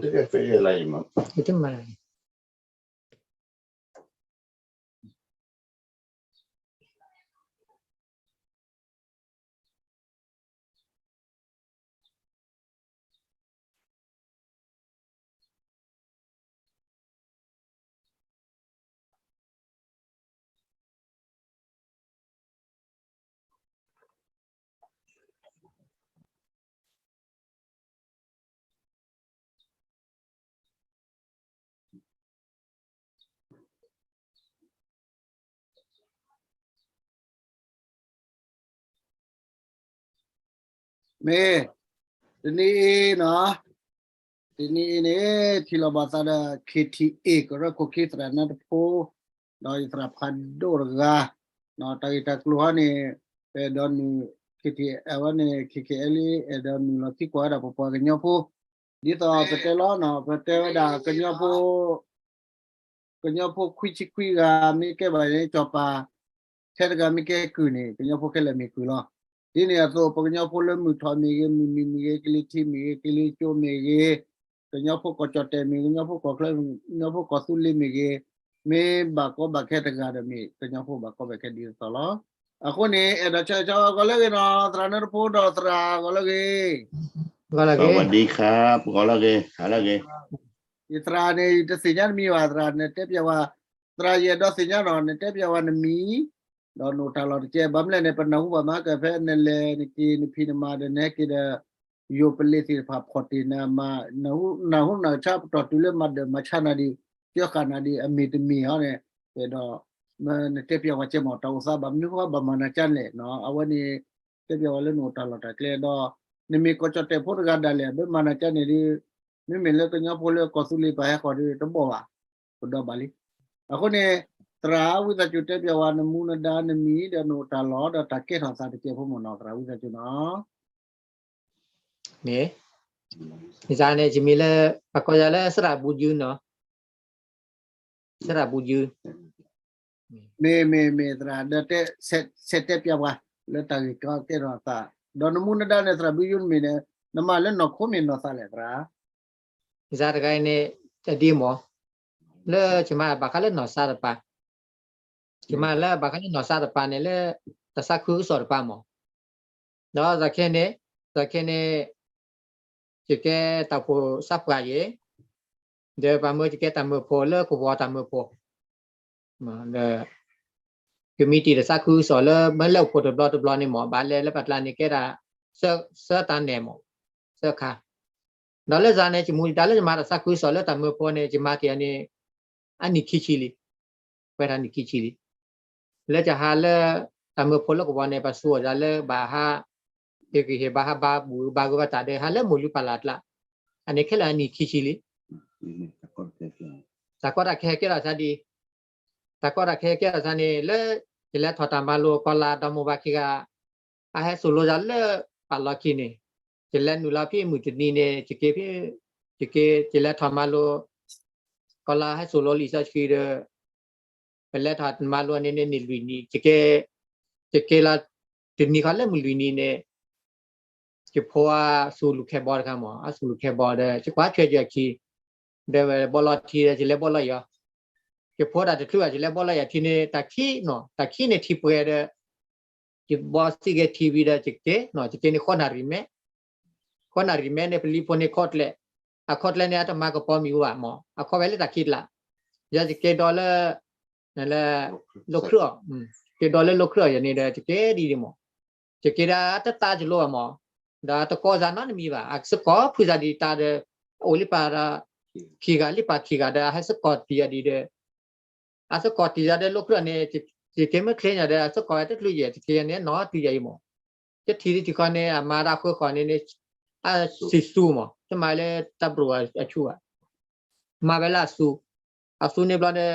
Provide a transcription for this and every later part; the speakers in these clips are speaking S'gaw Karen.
တကဲဖဲယဲလၢယမၤ မ့ၢ် တနံၤအံၤနီၤ, တနံၤအံၤန့ၣ် ထံၣ်လိာ်ဘၣ်သးဒီး ခ့ထံၣ်အ့ၣ် ကရၢခိၣ်ခံသရၣ်နၢတဖိ, ဒီးယသရၣ်ဖးဒိၣ်တဂၤ, တၢ်ဂ့ၢ်တၢ်ကျိၤဟီန့ၣ် ပအဲၣ်ဒိးနုာ် ခ့ထံၣ်အ့ၣ်ဝဲန့ၣ် ခဲကဲလံ အဲၣ်ဒိးနုာ်လီၤသံကွၢ်ဝဲဒၣ်ပပှၤကညီဖိ, ဒ်သိးပတဲလီၤနီၤ ပတဲဝဲဒၣ်ကညီဖိ ကညီဖိခွံဆံခွံဂၤ မ့ၢ်ကဲဘၣ်န့ၣ် စီၤပၤ ထဲတဂၤမ့ၢ်ကဲကုၢ်န့ၣ် ကညီဖိခဲလၢာ်မ့ၢ်ကုၢ်လီၤ. ဒ်န့ၣ်အသိး ပကညီဖိလၢမုၢ်ထီၣ်မ့ၢ်ဂ့ၤ, မုၢ်နုာ်မ့ၢ်ဂ့ၤ, ကလံၤထံးမ့ၢ်ဂ့ၤ, ကလံၤကၠိမ့ၢ်ဂ့ၤ, ကညီဖိကီၢ်ကၠီၣ်တဲၣ်မ့ၢ်ဂ့ၤ, ကညီဖိကီၢ်ချၢ, ကညီဖိကီၢ်သူလ့ၤမ့ၢ်ဂ့ၤ, မ့ၢ်ဘၣ်ကီဘၣ်ခဲတဂၤဒီးမ့ၢ် ကညီဖိဘၣ်ကီဘၣ်ခဲဒ်သိးသိးလီၤ. အဃိန့ၣ် အဲၣ်ဒိးဆၢဂ့ၤဆၢဝါဂီၤလၢဂ့ၤနီၤ သရၣ်နၢတဖိဒီးသရၣ်ဂီၤလၢဂ့ၤ ဂီၤလၢဂ့ၤ ဂီၤလၢဂ့ၤ ဂီၤလၢဂ့ၤ ယသရၣ်န့ၣ် ယတသ့ၣ်ညါနမံၤဘၣ် သရၣ် နတဲပျးဝဲ, သရၣ်ယအဲၣ်ဒိးသ့ၣ်ညါနီၤ နတဲပျးဝဲနမံၤ, ဒီးနအိၣ်တၢ်လီၢ်တကဲ ဘၣ်မနုၤလဲၣ်န့ၣ် ပနၢ်ဟူဘၣ်မၤကဖဲနလဲၤနက့ၤနဖံးနမၤဒီးနဟဲက့ၤဒီး ယိၤပလ့ၤသ့ၣ်တဖၣ်ဖီၣ်တ့ၢ်နၤမၤ နၢ်ဟူနၢ်ဟူနၢ်ဆါပတီၢ်တုၤလၢမၤဒၢၣ်မၤဆါနၤဒံး ကၢဃာ်နၤဒံး အမ့ၢ်တမ့ၢ်ဟီန့ၣ် ဒီး နတဲပျးဝဲကဲမး တၢ်အိၣ်သးဘၣ်မနုၤဃိဘၣ်မၤနၤကါလဲၣ်နီၤ အဝဲန့ၣ် တဲပျးဝဲလၢနအိၣ်တၢ်လီၢ်တၢ်ကျဲဒီး နမ့ၢ်ကီၢ်ကၠီၣ်တဲၣ်ဖိတဂၤဒၣ်လဲာ် ဘၣ်မၤနၤကါန့ၣ်ဒ် မ့မ့ၢ်လၢကညီဖိလၢကီၢ်သူလ့ၤပာ်ဟဲဃီၤဒီးတဘီၣ်ဘၣ် ပဒီးဘၣ်လံ. အဃိန့ၣ် သရၣ်ဝံသးစူၤတဲပျးဝဲနမူနဒါနမံၤဒီးနအိၣ်တၢ်လီၢ်ဒီးတၢ်ကဲထီၣ်သးတကဲဖိမ့ၢ်နီၤ သရၣ်ဝံသးစူၤနီၤ န့ၣ် န့ၣ် ယမံၤလၢ ပကိးယၤလၢသရၣ်ဘူးယုနီၤ သရၣ်ဘူးယု မ့ၢ် မ့ၢ် မ့ၢ်သရၣ် ဒီးတဲ ဆဲးတဲပျးပှၤ လၢတၢ်ဂ့ၢ်ကီကဲထီၣ်သး ဒီးနမူနဒါန့ၣ် သရၣ်ဘူးယုမ့ၢ်န့ၣ် နမၤလၢနီၢ်ခိမ့ၢ်နီၢ်သးလဲၣ်သရၣ် ယၤတဂၤအံၤန့ၣ် တဒ့မး လၢယမၤဘၣ်ဃးလၢနီၢ်သးတပၤ ယမၤလၢဘၣ်ဃးလၢနီၢ်သးတပၤန့ၣ်လၢ တၢ်သးခုကစီၣ်တပၤမး ဒီးသးခဲန့ၣ် သးခဲန့ၣ် ယကဲတၢ်အိၣ်ဖှိၣ်သးပှၢ်ယဲ ဒီးပှၤမၢယကဲတၢ်မၢဖိလၢကဝီၤတၢ်မၢဖိ ဒီး ကမံးတံာ်တၢ်သးခုကစီၣ်လၢမ့ၢ်လဲၤအိၣ်ဖှိၣ်တဘျီတဘျီန့ၣ်မး ဘၣ်လဲၤလၢပှၤကျါန့ၣ်ကဲဒၣ် သၢတၢ်နဲၣ်မး သၢခါ ဒီးလၢယၤန့ၣ် ယမူယဒါလၢယမၤတၢ်သးခုကစီၣ်လၢတၢ်မၢဖိန့ၣ် ယမၤက့ၤအီၤန့ၣ် အနံၣ်ခံဆံလံ ပှဲၤထီၣ်နံၣ်ခံဆံလံ လၢယဟးလၢ တၢ်မၢဖိလၢကဝီၤန့ၣ် ပှၤစိာ်အီၤယၤလၢဘၣ်ဟး ဟ့ၣ်ဂံၢ်ဟ့ၣ်ဘါဟးဘါဘူၣ်ဘါဂုၤဘၣ်တၢ်ဒီး ဟးလၢမိၢ်လုၢ်ပၢ်လၢ်ကျါ အန့ၣ်ခဲလၢာ်အနံၣ်ခံဆံလံ တၢ်ကီတၢ်ခဲကဲထီၣ်သးဒ်အံၤ တၢ်ကီတၢ်ခဲကဲထီၣ်သးန့ၣ် လၢ ယလဲၤထီၣ်တၢ်မၤလိကီၢ်လၤဒီမိၢ်ဘၣ်ခံဂၤ အဟဲစိာ်လိယၤလၢပာ်လီၤခံန့ၣ် ယလဲၤနုာ်လီၤဖဲမုၢ်တနံၤန့ၣ် ယက့ၤဖဲ ယက့ၤ ယလဲၤထီၣ်မၤလိ ကီၢ်လၤဟဲစိာ်လိလံာ်စီဆှံဒီး ပလဲၤထီၣ်မၤလိန့ၣ်န့ၣ် နံၣ်လွံၢ်နံၣ် ယက့ၤ ယက့ၤလီၤ တနံၤဃီလၢမုၢ်လွံၢ်နံၤန့ၣ် ယဖိအသူၣ်လူၢ်ခဲဘီတခါမး အသူၣ်လူၢ်ခဲဘီဒီး ယကွၢ်ထွဲယခံ ဒီးဘီလီၤထံဒီး ယလဲၤဘီလီၤယီၤ ယဖိတၢ်တချုးဘၣ် ယလဲၤဘီလီၤယီၤထံန့ၣ် တၢ်ခံနီၤ တၢ်ခံန့ၣ်ထံပှဲၤဒီး ယဘီသံဂဲၤထံဝံၤဒီး ယက့ၤနီၤ ယက့ၤန့ၣ်ဃိးနၣ်ရံၣ်မဲ ဃိးနၣ်ရံၣ်မဲန့ၣ် ပလံၤဖိန့ၣ်ခီၣ်ကျဲး အခီၣ်ကျဲးန့ၣ် အတမၤကပီၤမ့ၢ်အူဘၣ်မး အခီၣ်ဝဲလၢတၢ်ခံတလး ယက့ၤဒီးလၢ လၢ လိခရၢၣ် က့ၤဒီးလၢလိခရၢၣ်ယၤန့ၣ်ဒီး ယက့ၤဒ်န့ၣ်မး ယက့ၤဒီးတသးယလိဘၣ်မး ဒီးတကိးစၢ်နီတမံၤဘၣ် အသကိးဖုးစၢ်ဒံးတၢ်ဒီး အအိၣ်လၢပၢ်ဒီး ခံဂၤလၢပၢ်ခံဂၤဒီး အဟဲသကိးတံၢ်ယၤဒ်ဒီး အသကိးတံၢ်ယၤဒီးလိခရၢၣ်န့ၣ် ယက့ၤမ့ၢ်ချ့ညါဒီး အသကိးတချုးယဲၢ် ယက့ၤယၤန့ၣ် နီတံၢ်ယၤအံၤမး ယထံၣ်လံတံၢ်ခီန့ၣ် အမၤတၢ်ဃၢဃီန့ၣ်န့ၣ် အစံၣ်သူမး ယမၤလၢတၢ်ဘြိၣ်အဆူၣ်ဘၣ် မၤဝဲလၢအသူ အသူန့ၣ်ဘျီ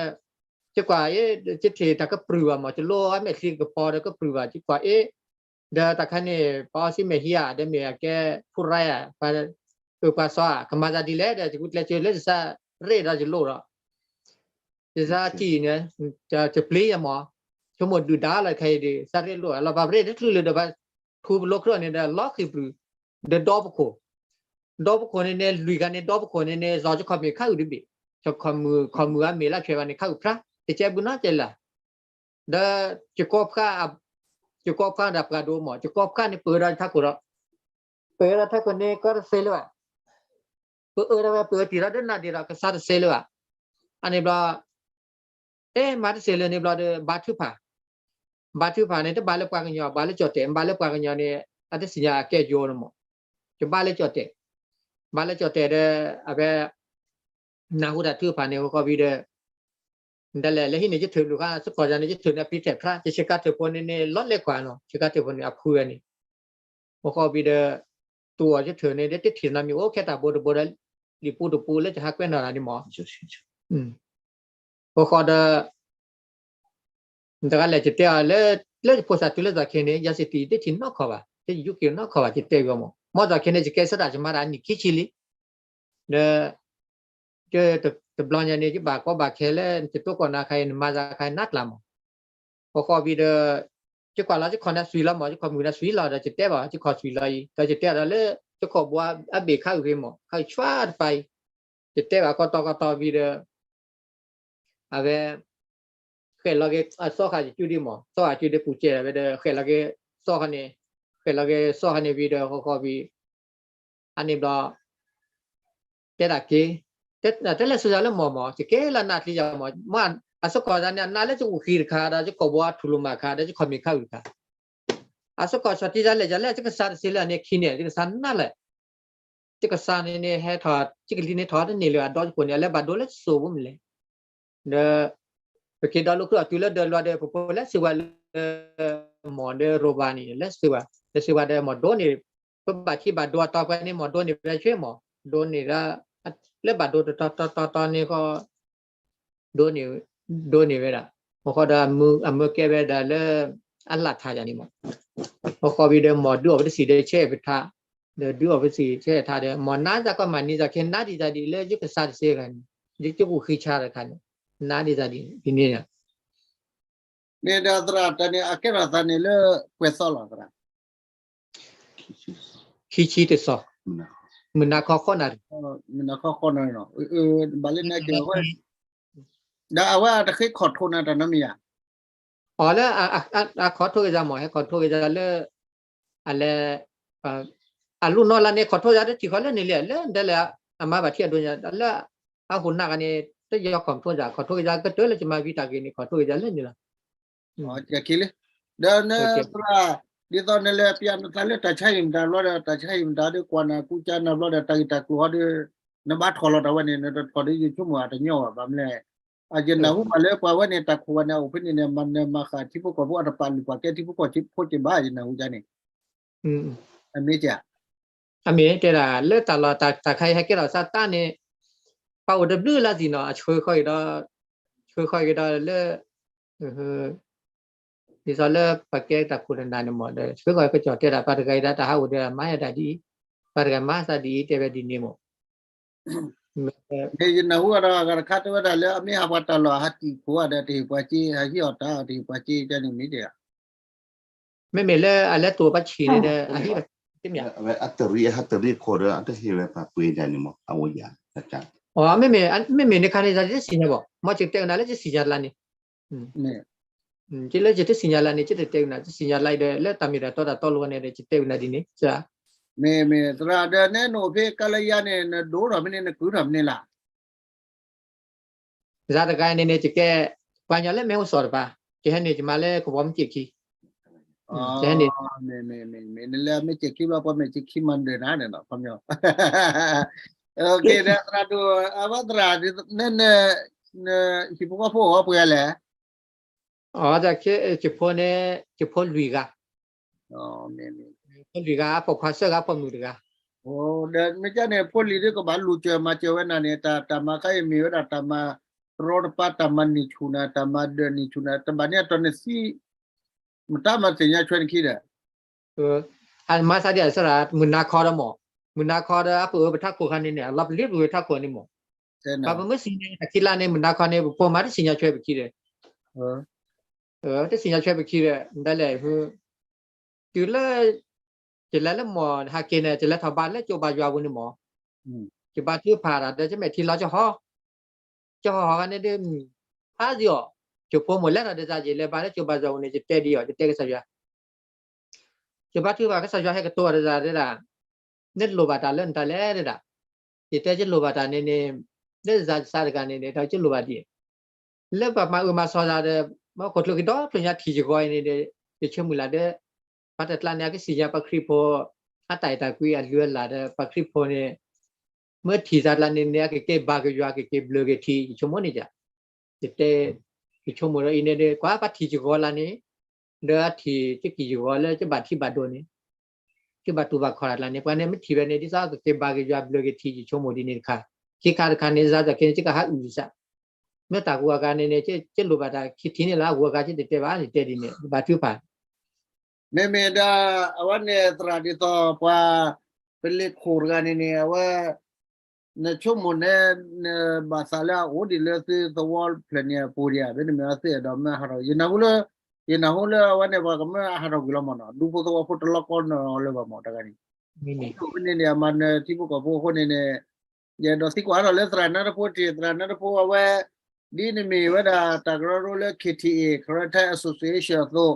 ဒီး ယကွၢ်အ့ၣ် ယထံၣ်တၢ်ကပြုၢ်ဘၣ်မး ယလိအမဲာ်ချံကပီၤဒီးကပြုၢ်ဘၣ် ယကွၢ်အ့ၣ် ဒီးတၢ်ခါန့ၣ် ပှၤအီစံမဲာ်ဟံးဧါ ဒီးမ့ၢ်အကဲဖူရါဧါ ပှၤ ပှၤစီၤဧါ ကမၤသးဒ်လဲၣ်ဒီး ယကူကျဲးစၢးလၢယသးရ့ၣ်ဒီးယလိဒီး ယသးထံၣ်န့ၣ် ယပျံၤယမး ဆိကမိၣ်ဒုၣ်ဒါလီၤခဲအံၤဒီး သးရ့ၣ်လိၣ်လီၤ ပှၤပရ့ၣ်တချုးလၢၤဒီး ပှၤထူပလိခရၢၣ်န့ၣ်ဒီး လီၤဃံးပြူၤ ဒီးဒီပခိၣ် ဒီပခိၣ်န့ၣ်န့ၣ် လွံၢ်ဂၤန့ၣ် ဒီပခိၣ်န့ၣ်န့ၣ် လီၤယခီၣ်မ့ၣ်ခါအုၣ်တဘ့ၣ်, ယခီၣ်မုၣ် ခီၣ်မုၣ်အမ့ၢ်လၢထွဲဘၣ်န့ၣ် ခါအုၣ်ဖျါ တကဲဘူးနီတကဲလၢၤ, ဒီး ယကီၢ်ဖးဒီးပှၤဒိၣ်မး ယကီၢ်ဖးန့ၣ် ပၢၤဒီးထးခိၣ်ဒီး ပၢၤဒီးထးခိၣ်န့ၣ် ကီတသ့လၢၤဘၣ်, ပအၢဒီးဝဲပအၢတံၢ်ဒီးဒ်နၤဒံးဒီး ကစၢ်တသ့လၢၤဘၣ်, အန့ၣ်ဘျီ တဲမၤတသ့လၢၤန့ၣ်ဘျီဒီး ဘါထုကဖၣ်, ဘါထုကဖၣ်န့ၣ် တဘါလၢပှၤကညီ ဘါလၢကၠီၣ်တဲၣ် ဘါလၢပှၤကညီန့ၣ် အတသ့ၣ်ညါအကဲယိာ်န့ၣ်မး, ယဘါလၢကၠီၣ်တဲၣ်, ဘါလၢကၠီၣ်တဲၣ်ဒီး အဝဲ နၢ်ဟူတၢ်ထုကဖၣ်န့ၣ် ဃီဃီဝံၤဒီး ဒ်လဲၣ် လၢဟံၣ်န့ၣ် ယထုးလူၤဃာ် စ့ၢ်ကီးယၤန့ၣ် ယထုးန့ၢ်အပံၤထဲးဖျါ ယဆ့ကၤထုးဖိန့ၣ်န့ၣ် လီၤလဲၤကွၢ်နီၤ ဆ့ကၤထုးဖိန့ၣ် အဖုဝဲန့ၣ်, ဃီဃီဝံၤဒီး တူၢ်အီၤယထုးန့ၣ် တထံၣ်နီတမံၤ အိၣ်ခဲတၢ်ဘိတဘိဒီး လံာ်ပူတပူလၢယဟးကွဲးနီၣ်တၢ်န့ၣ်မး, ဃီဃီဒီး တဂၤလဲၣ် ယတဲအီၤလၢ လၢယဖိသၣ်တုၤလၢသးခဲန့ၣ် ယၤစံးတံၢ် တထံၣ်နီတခီဘၣ် တယူးက့ၤနီတခီဘၣ် ယတဲဝံၤအီၤမး မ်သးခဲန့ၣ် ယကဲစတၢ်ယမၤတၢ်အနံၣ်ခံဆံလံ, ဒီး တဘျီညါန့ၣ် ယဘၣ်ကီဘၣ်ခဲလၢ ယတိၢ်ကီၢ်နၤခါအံၤ နမၤသးခါအံၤနးကျါမး, ဃီဃီဝံၤဒီး ယကွၢ်လီၤယခီၣ်န့ၣ်သွံၣ်လီၤမး ယခီၣ်မုၣ်န့ၣ်သွံၣ်လီၤဒီး ယတဲဘၣ်ယခီၣ်သွံၣ်လီၤအံၤ ဒီးယတဲဒီးလၢ ယခီၣ်ဘိအဘ့ၣ်ခါအုၣ်ဖဲမး ခါအုၣ်ဆွါတပၤအံၤ, ယတဲဘၣ်ကီတီကီတီဝံၤဒီး အဝဲ ဃဲးလီၤက့ၤအသီခါယစုဒံးမး သီခါယစုဒံးပူၤစဲးဝဲဒီး ဃဲးလီၤက့ၤသီခါန့ၣ် ဃဲးလီၤက့ၤသီခါန့ၣ်ဝံၤဒီး ဃီဃီဝံၤ အန့ၣ်ဘျီ တဲဒၣ်က့ၤ တဲလဲၤစၢၤယၤလၢမီၢ်မး ယကဲလၢနးချံယၤမး မ့ၢ်အစ့ၢ်ကီးယၤန့ၣ် အနးလၢယအိၣ်ဃံတခါဒီး ယခီၣ်ဘိအထူၣ်လိာ်မးခါဒီး ယခီၣ်မ့ၣ်ခါအုၣ်တခါ အစ့ၢ်ကီးဆီၣ်တံၢ်ယၤလဲၣ် ယၤလဲၣ် ယကစၢ်တသ့လၢၤန့ၣ် ခံန့ၣ် ယကစၢ်နးလဲၣ် ယကစၢ်န့ၣ်န့ၣ် ဟဲထီၣ် ယကလံၤန့ၣ်ထီၣ်တန့ၢ်လၢၤ အဒီယခိၣ်န့ၣ် အလဲၤဘၣ်ဒိလၢယစိၤဖိမ့ၢ်လဲၣ် ဒီး ပက့ၤဒီးလိာ်ခရံာ်အီၤတုၤလၢဒၢးလွါဒီး ပဖိလဲၤစၢၤဝဲလၢ မီၢ်ဒီးရိဘၣ်န့ၣ် လဲၤစၢၤဝဲ လဲၤစၢၤဝဲဒီးမီၢ်ဒိန့ၣ် ပဘၣ်ထံၣ်ဘၣ်ဒိအတီၤပှဲၤန့ၣ် မီၢ်ဒိန့ၣ်ဝဲဆှၢမီၢ် ဒိန့ၣ်ဒီး လၢဘၣ်ဒိတတီၤတီၤတီၤတီၤန့ၣ်ဃီ ဒိန့ၣ် ဒိန့ၢ်ဝဲဒၣ် အဃိဒီးအမၢကဲဝဲဒၣ်လၢ အလၣ်ထါယၤန့ၣ်မး အဃိဝံၤဒီးမီၢ်ဒုးအီၣ်ပတစံၣ်ဒီးဆဲးဖထါ ဒီးဒုးအီၣ်ပတစံၣ်ဆဲးဖထါဒီး မီၢ်နါစ့ၢ်ကီးမၤနံၤစ့ၢ်ကီး နါဒံးစ့ၢ်ကီးလၢယကစၢ်တသ့ဂၤန့ၣ် ယကအိၣ်ဃံဆါတခါန့ၣ် နါဒံးစ့ၢ်ကီးဒ်န့ၣ် မ့ၢ်ဒီးသရၣ်တၢ်န့ၣ် အကဲထီၣ်သးန့ၣ်လၢ ပှဲၤသီလီၤသရၣ် ခံဆံတသီ မုၢ်နၤခီဃိးနၣ်ရံၣ် မုၢ်နၤခီဃိးနၣ်ရံၣ်နီၤ ဘၣ်လၢနက့ၤ ဒီးအဝဲအတဃ့ခီၣ်ထိးနၤတၢ်နီတမံၤဧါ အီၤလၢ အခီၣ်ထိးက့ၤယၤမး ဟဲခီၣ်ထိးက့ၤယၤလၢ အလဲၤ အလူၢ်နီၢ်လါန့ၣ် ခီၣ်ထိးယၤတထံၣ်ဃီလၢန့ၣ်လံ လၢဒဲလဲၣ် အမါဘၣ်ထံၣ်အဒိညါ လၢ အဟူးနၢ်ဂၤန့ၣ် တယီၤခီၣ်ထိးယၤ ခီၣ်ထိးက့ၤယၤကတၢၢ်လၢယမါဝံတၢ်ဂ့ၤန့ၣ် ခီၣ်ထိးက့ၤယၤလၢန့ၣ်လီၤ ကလံ ဒီးနသရၣ် ဒ်သိးနလဲၤပျးနသးလၢတၢ်ဆါဟံၣ်မတၤဘျီဒီး တၢ်ဆါဟံၣ်မတၤဒီး ကွၢ်နၤကူကၢနၤဘျီဒီး တၢ်ဂ့ၢ်တၢ်ကျိၤဟီဒီး နဘၣ်ထီၣ်လီၤတၢ်ဝဲန့ၣ် နတထီၣ်ဒီးယဆိကမိၣ်အတညီဘၣ် ဘၣ်မနုၤလဲၣ် ယနၢ်ဟူဘၣ်လၢပှၤဝဲန့ၣ် တၢ်ခိၣ်ဝဲန့ၣ် အိၣ်ဖဲန့ၣ်န့ၣ် မၤနၢၤမၤဃၣ်ထံဖိကီၢ်ဖိ အတပာ်လုၢ်ပာ်ကဲထံဖိကီၢ်ဖိက့ၤဘၣ် ယနၢ်ဟူဒ်န့ၣ် အမ့ၢ် အမ့ၢ်တဲဒၣ် လၢတၢ်လီၢ်တၢ်ခါအံၤဟဲကဲထီၣ်သးတၢ်န့ၣ် ပှၤအိၣ်တဘျုးလၢသံၣ်နီၤ အဆှၢဃီက့ၤဒီး ဆှၢဃီက့ၤဒီးလၢ ဒ်သိးလၢပကဲတၢ်ခိၣ်တနၢ်န့ၣ်မး ဒီးဆှၢဃီက့ၤကစီၣ်တဲဒၣ် ပှၤတဂၤအံၤဒၣ်တၢ်ဟးအိၣ်ဒီးမၤယၤတၢ်ဒ်အံၤ ပှၤတဂၤမၤသးဒ်အံၤ တဲဝဲဒ်န့ၣ်မး မ့ၢ်ယနၢ်ဟူဒီးအဂၤတခါတဲဝဲဒၣ်လၢအမ့ၢ်ဟးပှၤတၢ်လီၢ် ဟးတံာ်ခိၣ်ဒီးတဟ့ၣ်ပှၤစ့ ဟးဟံးအီၣ်တၢ်တဟ့ၣ်ပှၤစ့ ကန့ၣ်မ့ၢ်တဲဒၣ် မ့မ့ၢ်လၢအလဲၤတိာ်ပှၤဆံးန့ၣ်ဒီး အဟံးဘၣ် တမ့ၢ် အဝဲအတရံးအဟးတရံးခိၣ်ဒီး အတဟ့ၣ်ဝဲပှၤပှ့ၤဒၣ်န့ၣ်မး အဝဲယၤ မ့မ့ၢ် မ့မ့ၢ်န့ၣ်ခါန့ၣ် ယတသ့ၣ်ညါဘၣ် မ်ယတဲကနၤလၢယသ့ၣ်ညါလၢန့ၣ် လၢယတသ့ၣ်ညါလၢန့ၣ် ယတတဲကနၤ ယသ့ၣ်ညါလၢယတတဲကနၤဒ်န့ၣ် လၢတၢ်မ့ၢ်တၢ်တီတၢ်တီလိၤန့ၣ်ဒီး ယတဲကနၤဒ်န့ၣ် မ့မ့ၢ် သရၣ်ဒီးနဲနအိၣ်ဖဲကါလၢယါန့ၣ် နဒိထီၣ်မ့ၢ်န့ၣ် နကုၤထီၣ်မ့ၢ်န့ၣ်လၢ ယၤတဂၤန့ၣ်န့ၣ် ယကဲ ပှၤကညီလၢမဲၢ်ဟိၣ်စီၤတပၤ ယဟဲန့ၣ် ယမၤလၢကဝီၤမုၢ်စ့ၢ်ခံ ယဟဲန့ၣ် မ့ၢ်လၢမဲၢ်စ့ၢ်ခံဘၣ် ပှၤမဲၢ်စ့ၢ်ခံမၤဒၢးနၤန့ၣ်နီၤ ခီပညီ သရၣ်ဒိၣ် အဝဲသရၣ် နဲ ဟံၣ်ဖိဃီဖိအီၤပှဲၤလဲၣ် အ ယဖိန့ၣ် ယဖိလွံၢ်ဂၤ ဖိလွံၢ်ဂၤ အပိာ်ခွါသၢဂၤ ပိာ်မုၣ်တဂၤ ဒီးမ့ၢ်ကန့ၣ် ဖိလံၤဒ်ကဘၣ်လူၤစၢၤမၤစၢၤဝဲနၤန့ၣ် တၢ်မၤခါအံၤမ့ၢ်ဝဲဒၣ်တၢ်မၤတရီတပါ တၢ်မၤန့ၢ်ဆူၣ်နၤ တၢ်မၤဒၢးန့ၢ်ဆူၣ်နၤ တဘၣ်န့ၣ်အတီၢ်နသံ မတၤမၤသ့ၣ်ညါဆွဲနခံဒီး အမၤသးဒ်အံၤစရၣ် မုၢ်နၤခီဒီးမး မုၢ်နၤခီဒီးအပအၢပထးခိၣ်ခါန့ၣ်န့ၣ် အလီၤပလ့ပဝဲထးခိၣ်န့ၣ်မး ပှၤပမ့ၢ်စံးန့ၣ် တၢ်ခံလါန့ၣ် မုၢ်နၤခီန့ၣ် ပဖိမၤတသ့ၣ်ညါဆွဲပခံဒီး တသ့ၣ်ညါဆွဲပခံဒီး ဒ်လဲၣ် တုၤလၢ ယလဲၤလၢမီၢ်ဟးက့ၤန့ၣ် ယလဲၤထီၣ်ဘါလၢကၠိဘါယွၤပူၤန့ၣ်မး ယဘါထုကဖၣ်တၢ်ဒီး ယမဲာ်ထံလီၤကဟီ, ကဟီဟီဂၤန့ၣ်ဒီး ဖးဒံးအီၤ, ယဖိမိၢ်လဲၤထီၣ်ဒ်သိး ယလဲၤဘါလၢကၠိဘၣ်စၢၤပူၤန့ၣ် ယတဲဒံးအီၤ, ယတဲကစၢ်ယွၤ, ယဘါထုကဖၣ်ကစၢ်ယွၤ ဟဲကတိၤအီၤဒ်သိးဒၣ် နလိၣ်ဘၣ်တၢ်လၢနတၢ်လဲၤဒၣ်, ယတဲယလိၣ်ဘၣ်တၢ်န့ၣ်န့ၣ်, လၢယသးတဂၤန့ၣ်န့ၣ် ဒီးယလိၣ်ဘၣ်ဒ်အံၤ, လၢပှၤမၤအၢမၤသီတၢ်ဒီး မ့ၢ်ခိၣ်ကျိၣ်ကဒီးဖျိညါထံၣ်ယဂီၤအံၤန့ၣ်ဒီး ယဆိကမိၣ်လၢဒီး ပှၤတကျါန့ၣ် အကစံၣ်ညါပှၤခရံာ်ဖိ အတၢ်အဲၣ်တၢ်ကွံအလုၢ်အလၢ်ဒီး ပှၤခရံာ်ဖိန့ၣ် မ့ၢ်ထံၣ်သးတကျါန့ၣ်န့ၣ် အကကဲဘါက့ၤယွၤ ကက့ၤဘျၢက့ၤထံ ယဆိကမိၣ်န့ၣ်ယၤ, ယတဲ ယဆိကမိၣ်ဒီးအံၤန့ၣ်ဒီး ကွၢ်ပှၤထံၣ်ယဂီၤလၢန့ၣ်, ဒီးအထံၣ်ယက့ၤယဂီၤလၢယဘၣ်ထံဘၣ်ဒိန့ၣ် ယဘၣ်တူၢ်ဘၣ်ခီၣ်တၢ်ကျါန့ၣ် ပှၤန့ၣ်မ့ၢ်ထံၣ်ဝဲန့ၣ် ဒ်သိးကက့ၤဘါက့ၤယွၤဘျၢက့ၤထံ ယဆိကမိၣ်ဒ်န့ၣ်တခါ, ခံခါတခါန့ၣ် ယသးက့န့ၣ် ယကဟးအုၣ်ယစး, မ့ၢ်တၢ်ကူအဂၤန့ၣ်န့ၣ် ယလိၣ်ဘၣ်တၢ်ခံထံၣ်န့ၣ်လီၤ အကူအဂၤယတတဲဘၣ် ယတဲဒ်န့ၣ် ယဘါထုကဖၣ် မ့မ့ၢ်ဒၣ် အဝဲန့ၣ်သရၣ်ဒ်သိးပှၤ ပလ့ၤခိၣ်တဂၤန့ၣ်န့ၣ် အဝဲ နဆိကမိၣ်န့ၣ် နဘၣ်သးလၢအအိၣ်ဒံးလၢသုသဝီဖျၢၣ်န့ၣ်အပူၤဒံးဧါ မ့တမ့ၢ်သုအဲၣ်ဒိးမၢအဟးထီၣ် ယနၢ်ဟူလၢ ယနၢ်ဟူလၢအဝဲန့ၣ် ပှၤကမၢအဟးထီၣ်ကွံာ်လီၤမ့ၢ်နီၤ ဒူဖိသဝီဖိတလီၢ်ကီနီၤလၢၤဘၣ်မ့ၢ်တဂၤန့ၣ် အဃိန့ၣ်န့ၣ် အမၤနၢၤထံဖိကီၢ်ဖိအဃိန့ၣ်န့ၣ် ယအဲၣ်ဒိးသံကွၢ်ထီၣ်လၢသရၣ်နါတဖိထံၣ် သရၣ်နါတဖိအဝဲ ဒ်နမ့ၢ်ဝဲဒၣ်တၢ်ကရၢကရိလၢ K T A Karen Thai Association အသိး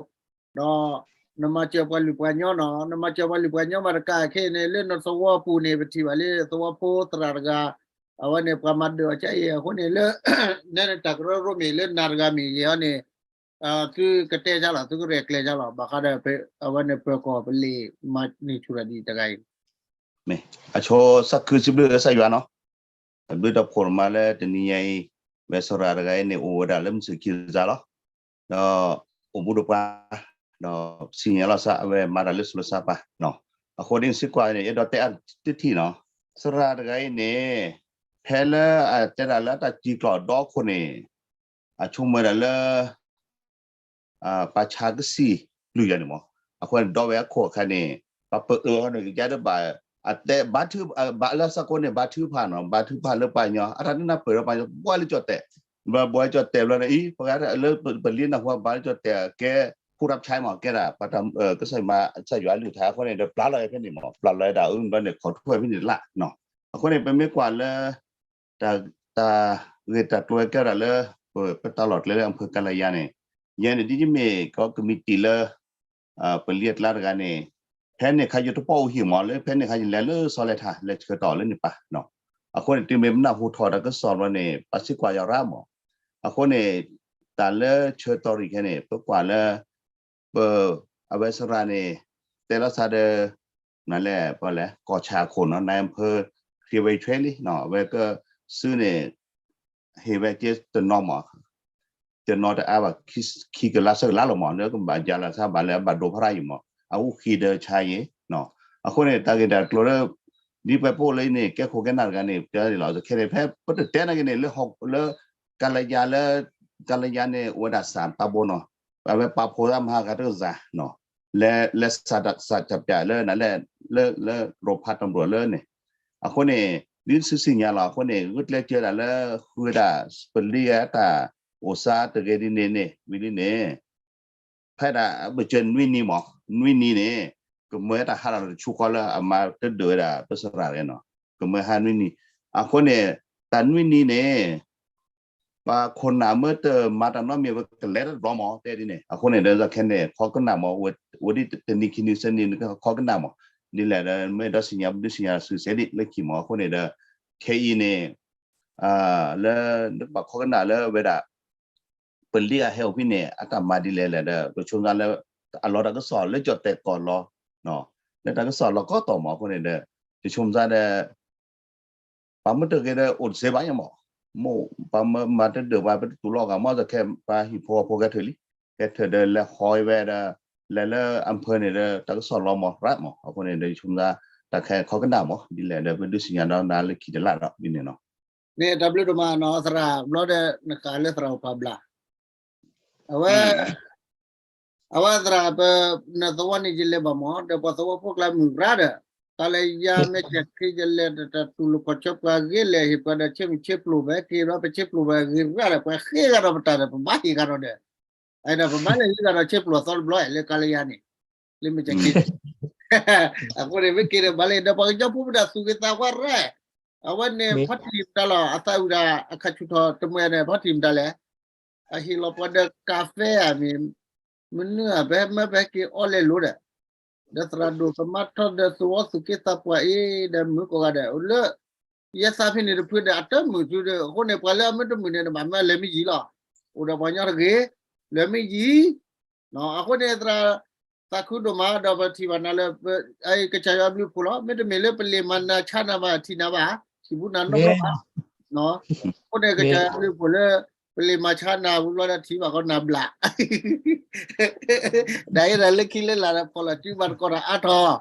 ဒီးနမၤစၢၤပှၤလုၢ်ပှၤညီနီၤ နမၤစၢၤပှၤလုၢ်ပှၤညီမးတကးခဲအံၤန့ၣ် လၢနသဝီပူၤန့ၣ် ပထံၣ်ဘၣ်လၢသဝီဖိသရၣ်တဂၤ အဝဲန့ၣ်ပှၤမၤဒၢးအီၤကါအံၤအဃိန့ၣ်လၢ နတၢ်ကရၢကရိမ့ၢ်လၢနၤတဂၤမ့ၢ်ဂ့ၤအီၤန့ၣ် သုကတဲကါလီၤ သုကရဲၣ်ကျဲၤကါလီၤ ဘၣ်ဃးဒီး အဝဲန့ၣ်ပၢၤကီၢ်ပလံာ်မၤန့ၢ်ဆူၣ်တၢ်ဒ်တဂၤအံၤ မ့ၢ်အဆိစၢ်ခုစံးဘျုးကစၢ်ယွၤနီၤ, တၢ်ဘျုးတၢ်ဖှိၣ်မးလၢတနံၤညါအံၤ, ဝဲသရၣ်တဂၤအံၤန့ၣ် အိၣ်ဝဲဒၣ်လၢမုၢ်ဆ့ၣ်ခံတစးလီၤ, ဒီးအိၣ်ဘူးဒီးပှၤ, ဒီးစံၣ်ညီၣ်လီၤသးအဝဲမၤတၢ်လၢဆူးလၢဆါပှၤ, အဃိဒ်န့ၣ်စ့ၢ်ကီးန့ၣ် အဲၣ်ဒိးတဲအါတထံၣ်နီၤ, သရၣ်တဂၤအံၤန့ၣ် ဖဲလၢအတဲတၢ်လၢအတၢ်စံၣ်ကျီၢ်ဒီခိၣ်န့ၣ် အဆိကမိၣ်ဝဲဒၣ်လၢ ပှၤဆါကစံၣ်ပျုၢ်ယၤန့ၣ်မး, အဃိန့ၣ်ဒီးဝဲအခိၣ်အခါန့ၣ် ပှၤပၢၤအၢန့ၣ် ကယါဒၣ်ဘၣ် အတဲဘါထု ဘၣ်လၢအသကိးန့ၣ် ဘါထုကဖၣ်နီၤ ဘါထုကဖၣ်လၢပှၤကညီ အတၢ်နၢ်ပၢၢ်ဒီးပှၤကညီ ဘှါလၢကၠီၣ်တဲာ်, ဘှါကၠီၣ်တဲာ်ဘျီန့ၣ် အံၤ ပှၤလၢပလံၤနၢ်ဟူဘါလၢကၠီၣ်တဲာ် ကဲ ဖူရပ်ချိုင်း မး ကဲဒၣ် ပှၤတၢ်ကစၢ်ယွၤလုၢ်ထါ အဃိန့ၣ်ဒီးပျၢ်လီၤဖဲန့ၣ်မး ပျၢ်လီၤဒၣ်အုဘျီန့ၣ် ခိးထူၣ်ဝဲဖဲန့ၣ်လၢ် အဃိန့ၣ် ပမ့ၢ်ကွၢ်လၢ တၢ် တၢ်ဂ့ၢ်တၢ်ကျိၤဝဲကဲဒၣ်လၢ ပတၢ်လီၢ်ကျဲလၢအဖၢကလယါန့ၣ် ယဲန့ၣ်ဒ်ယမ့ၢ်ကီကမံးတံာ်လၢ ပလံၤအကျါတဂၤန့ၣ် ဖဲန့ၣ်ခါယတပီၢ်အိၣ်ဟံၣ်မး လၢဖဲန့ၣ်ခါယလဲၤလၢဆီလဲၤထး လဲၤဆှၢတီၢ်လၢန့ၣ်ပၢ်, အဃိန့ၣ် တုၤမ့ၢ်ပနၢ်ဟူထီၣ်တၢ်ကစီၣ်ဘျီန့ၣ် ပှၤစံးကွၢ်ယၤရၣ်မး, အဃိန့ၣ် တၢ်လၢဆၢတီၢ်ရံၣ်ခဲန့ၣ် ပကွၢ်လၢ ပ အဝဲသရၣ်န့ၣ် တဲလီၤသးဒီး နလဲၣ် ပလဲၣ် ကီၢ်ဆၣ်အခိၣ်နီၤ နအၢၣ်ဖၢ ဟ့ၣ်ဝဲဆွဲလံ အဝဲကစုန့ၣ် ဟ့ၣ်ဝဲက့တနီၤမး တနီၤတအါဘၣ် ခံကလးဆၢကလးလီၤမး လၢကဘၣ်ယၤလီၤသးဘၣ်လၢအဘၣ်ဒိဖးရၣ်အံၤမး အအိၣ်ဃံဒီးဆါအံၤ အဃိန့ၣ် တၢ်ဂ့ၢ်တၢ်ကျိၤလၢ ဒ်ပှၤပအိၣ်လၢအံၤန့ၣ် ကဲခိၣ်ကဲနၢ်တဂၤန့ၣ် တဲလီၤခဲန့ၣ် ဖဲပတတဲနာ်က့န့ၣ် လၢ ကလယါလၢ ကလယါန့ၣ် အိၣ်ဝဲဒၣ်စၢ်ပာ်ဘိနီၤ အဝဲပာ်ဖှိၣ်သးမဟါဂၤတကစၢ် လဲၤ လဲၤစးတၢ်ပျးလၢနလဲၣ် လၢ လၢရိဖးတၢ်ဘျီၣ်လၢန့ၣ် အဃိန့ၣ် ဒ်စုစံၣ်ညါလီၤ အဃိန့ၣ် ဂုာ်ကျဲးစၢးဒၣ်လၢ ဃုဒၣ်ပလံၤအတၢ်အိၣ်သးတဂ့ၤဒ်န့ၣ်န့ၣ် ဝံၤလံန့ၣ် ဖဲဒၣ်ပစၢၤနွံနံၤမး နွံနံၤန့ၣ် ကမၢဟဲတၢ်ဟးထီၣ်လီၤတဆူဃီလၢအမၤတဒၢးဝဲဒၣ်ပသရၣ်န့ၣ်နီၤ ကမၢဟးနွံနံၤ အဃိန့ၣ် တၢ်နွံနံၤန့ၣ် ပှၤခိၣ်နၢ်မ့ၢ်တမၤတၢ်နီတမံၤ ပကလဲၤတဘျီမး တဲဒ်န့ၣ် အဃိန့ၣ်ဒီးခဲန့ၣ် ခီကနၣ်မး အိၣ်ဒံးတနံၤခံနံၤသၢနံၤ ခီကနၣ်မး ဒ်လဲၣ်ဒီး မ့ၢ်ဒီးစံၣ်ညါ ပဒုးစံၣ်ညါစုစဲဒ်လၢခံမး အဃိန့ၣ်ဒီး ခဲအံၤန့ၣ် လၢနကဘၣ်ခီကနၣ်လၢဝဲဒၣ် ပလံၤအဟဲအိၣ်ဖဲန့ၣ် အတၢ်မၤဒ်လဲၣ်လဲၣ်ဒီး ပဆိကမိၣ်လၢ အလီၤတၢ်ကစီၣ်လၢကၠီၣ်တဲာ်ကီၢ်လီၤ လၢတၢ်ကစီၣ်လီၤကီၢ်တီၢ်မး အဃိန့ၣ်ဒီး ပဆိကမိၣ်ဒီး ပှၤမ့ၢ်တဂ့ၤဒီးအိၣ်တသ့ဘၣ်ညါမး, မိၢ်ပှၤမ့ၢ်မၤတဒၢးပှၤ ပတတူၢ်လိာ်ဂၤမး သခဲပှၤဟံၣ်ဖိဃီဖိကဲထၢၣ်လံ, ကဲထၢၣ်ဒီးလဲၤဟီဝဲဒီး လဲၤလၢအဖၢန့ၣ်ဒီး တၢ်ကစီၣ်လီၤမးရၣ်မး, အဃိန့ၣ်ဒီး ယဆိကမိၣ် တၢ်ခဲခီကနၣ်မး ဒ်လဲၣ်ဒီး ပဒုးသ့ၣ်ညါဒီးနၤလၢခံတလၢ်ဒီးဒ်န့ၣ်နီၤ. န့ၣ်တၢ်ဘျုးဒိၣ်မးနီၤ သရၣ်ဘျီဒီး နဃၣ်လၢသရၣ်အိၣ်ဖးဘျါ အဝဲ အဝဲသရၣ်ပ နသဝီန့ၣ်ယလဲၤဘၣ်မး ဒီးပှၤသဝီဖိကျါမုၢ်ရၣ်ဒီး ကလၢယါမဲာ်ချံယလဲၤတၢ်တူၢ်လိာ်ခီၣ်ဆၢပှၤဂ့ၤလဲၣ် ဟ့ၣ်ပှၤဒီးဆ့မုၢ်ဆ့ပျိၢ်ဘၣ်က့ၤဒီး ပဆ့ပျိၢ်ဘၣ်ဂ့ၤရၣ်ဒီး ပှၤဃ့ဂၤဒီးပတၢ်ဒီး ပဘၣ်ဟ့ၣ်ဂၤဒီးဒီး အဲၣ်ဒိးပဘၣ်လဲၤဟံးဂၤဒီးဆ့ပျိၢ်အသီတဘျီလၢကလၢယါန့ၣ် လၢမဲာ်ချံ အဃိန့ၣ် မ့ၢ်က့ၤဒီးဘၣ်လဲၤဒီးပှၤကညီဖိပတၢ်သူၣ်ဂ့ၤသးဝါရၣ် အဝဲန့ၣ် ဖီၣ်ထံးမတၤလီၤ အသးဝံၣ်ဒၣ် အခးဆူၣ်ထီၣ်တမှဲၤန့ၣ် ဖီၣ်ထံးမတၤလဲၣ်. အဟ့ၣ်လီၤပှၤဒီးကၣ်ဖဲဧါမ့ၢ် မနုၤဧါ ပဟဲမၢပဟဲက့ၤအီလဲလိာ်ဒီး ဒီးသရၣ်ဒိၣ်သမါထီၣ်ဒီး သူၣ်ဝီသူၣ်က့သးပှၢ်အံၤဒီး မုၢ်ကိးဂၤဒဲး အိၣ်လၢ ယဲသးဖဲန့ၣ်တဖုဒီး အတမုာ်သုဒီး အဃိန့ၣ် ပှၤလၢအမ့ၢ်တမုာ်န့ၣ် နဘၣ်မၢလဲၤမ့ၢ်ယံၤလီၤ. အိၣ်ဒီးပှၤကညီတဂ့ၤ လဲၤမ့ၢ်ယံၤ အဃိန့ၣ် သရၣ်သးခုဒိၣ်မးဒီး ပထံၣ်ဘၣ်နၤလၢ ကစၢ်ယွၤဘျုးဖှိၣ်လီၤ. မ့တမ့ၢ်လၢပလ့ၤမၤနၤဆါနၤဘၣ် ထံၣ်နၤဘၣ် ထံၣ်ဘူးနၤနီတဘျီဘၣ်. အဃိန့ၣ် ကစၢ်ယွၤဘျုးဖှိၣ်လၢ ပလ့ၤမၤဆါနၤဝံၤဘျီဒီး ထံၣ်ဘၣ်ကီနၤဘျး ဒ်အံၤဒီးလၢခံလၢလာ်ဒီး ဖီၣ်လီၤစုဘၣ်တကီဒီးအါထီၣ်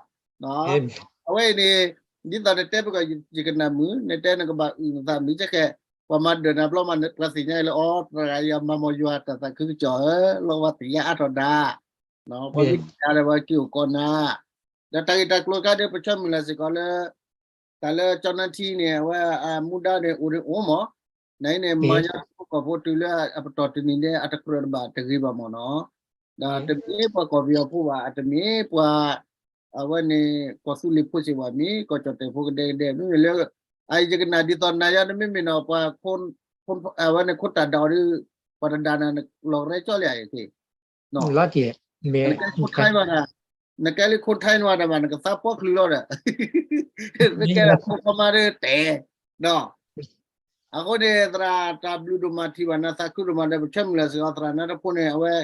အဝဲအံၤန့ၣ် ဒ်သိးနတဲပကီၢ်ယကနၣ်မုာ် နတဲနကဘၣ်အုၣ်နသးမုာ်ကဲခဲ ပှၤမၤဒၢးနၤဘျီမး ပှၤသ့ၣ်ညါအံၤလၢအီ သရၣ်ဂၤယွၤမၤမီၢ်ယွၤတၢ်သးခုကစီၣ်ဧၢ လီၤဝဲသ့ၣ်ညါအါထီၣ်ဒၣ် ပှၤမ့ၢ်တၢ်ဒီးပှၤက့ၤအိၣ်ကီးနၤ ဒီးတၢ်ဂ့ၢ်တၢ်ကျိၤခါဒီး ပဆၢမုၢ်လၢ်စ့ၢ်ကီးလၢ တၢ်လၢကၠီနါထံန့ၣ် အဝဲအမူဒါန့ၣ် အိၣ်ဒံးအိၣ်မး နအံၤန့ၣ် မၤညါဖိကီၢ်ဖိတုၤလၢအပတီၢ်တနံၤန့ၣ် အတကြၢးတဘၣ်တဂ့ၤဘၣ်မးနီၤ ဒီးတမ့ၢ်ပှၤကီၢ်ပယီၤဖိဘၣ် အတမ့ၢ်ပှၤ အဝဲန့ၣ် ကီၢ်သူလ့ၤဖိစ့ၢ်ကီး မ့ၢ်ကီၢ်ကၠီၣ်တဲၣ်ဖိကဒဲကဒဲ မ့မ့ၢ်လၢ အယကနၣ်ဒ်သိးနၤယါ တမ့မ့ၢ်နီၤ ပှၤ အဝဲန့ၣ်ခိတၢ်ဒၣ်အီၤဒီး ပှၤတဒၣ်နၤလီၤကရဲကၠီလံဧါ နကဲလၢခိထဲဝဲဒၣ် နကဲလၢခိထဲဝဲဒၣ်ဘၣ် နကသးပှီချုးလီၤဒီး နကဲလၢခိဖီမါဒီးတဲ ဒီး အဃိန့ၣ် သရၣ်တၢ်ဘျုးဒိၣ်မး ထံၣ်ဘၣ်နၤသးခုဒိၣ်မးဒီး ပဆၢမုၢ်လၢ်စ့ၢ်ကီး သရၣ်နါတဖိန့ၣ် အဝဲ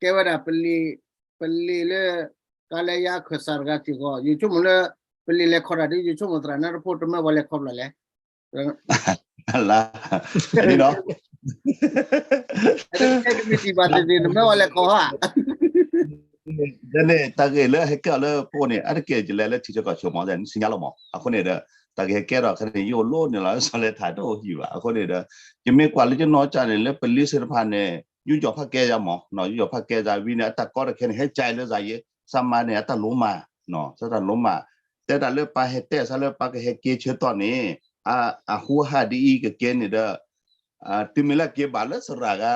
ကဲဝဲဒၣ် ပလ့ၤလၢ ကါလၢယါခၢၣ်စးတဂၤစ့ၢ်ကီး ယဆိကမိၣ်လၢ ပလ့ၤလဲၤခီတၢ်ဒီး ယဆိကမိၣ်သရၣ်နါတဖိ တမၢပှၤလဲၤခီဖျိလဲၣ် လါ န့ၣ်ဒီး ကမံးတံာ်ဘၣ်သ့ၣ်သ့ၣ် နမၢပှၤလဲၤခီဧါ န့ၣ် တၢ်ဂ့ၢ်လၢဟဲကဲအီၤလၢပအိၣ်န့ၣ် အါတက့ၢ်ယလဲၤလၢထံဆၢကီၢ်ဆၢမး နသ့ၣ်ညါလီၤမး အဃိန့ၣ်ဒီး တၢ်ဂ့ၢ်ဟဲကဲထီၣ်ခဲန့ၣ် ယအိၣ်လီၤန့ၣ်လီၤ လၢဆီလဲၤထးတအိၣ်ဟံၣ်ဘၣ် အဃိန့ၣ်ဒီး ယမ့ၢ်ကွၢ်လၢယနီၢ်ကစၢ်န့ၣ် လၢပလ့ၤသ့ၣ်တဖၣ်န့ၣ် ယူးယီၣ်ဖးကဲယါမး ယူးယီၣ်ဖးကဲယါဝံၤန့ၣ် အတၢ်ကီတခဲန့ၣ် ဟဲကၠဲလၢယၤယဲ ဆၢမါန့ၣ် အတၢ်လိမၤ ဆၢတၢ်လိမၤ တဲတၢ်လၢပၢ်ဟဲတဲဆၢလၢပၢ်ကဟဲက့ၤဆၢတီၢ်န့ၣ် အဟူဟးဒ်အံၤကကဲန့ၣ်ဒီး တုၤမ့ၢ်လၢက့ၤဘၣ်လၢသရၣ်ဂၤ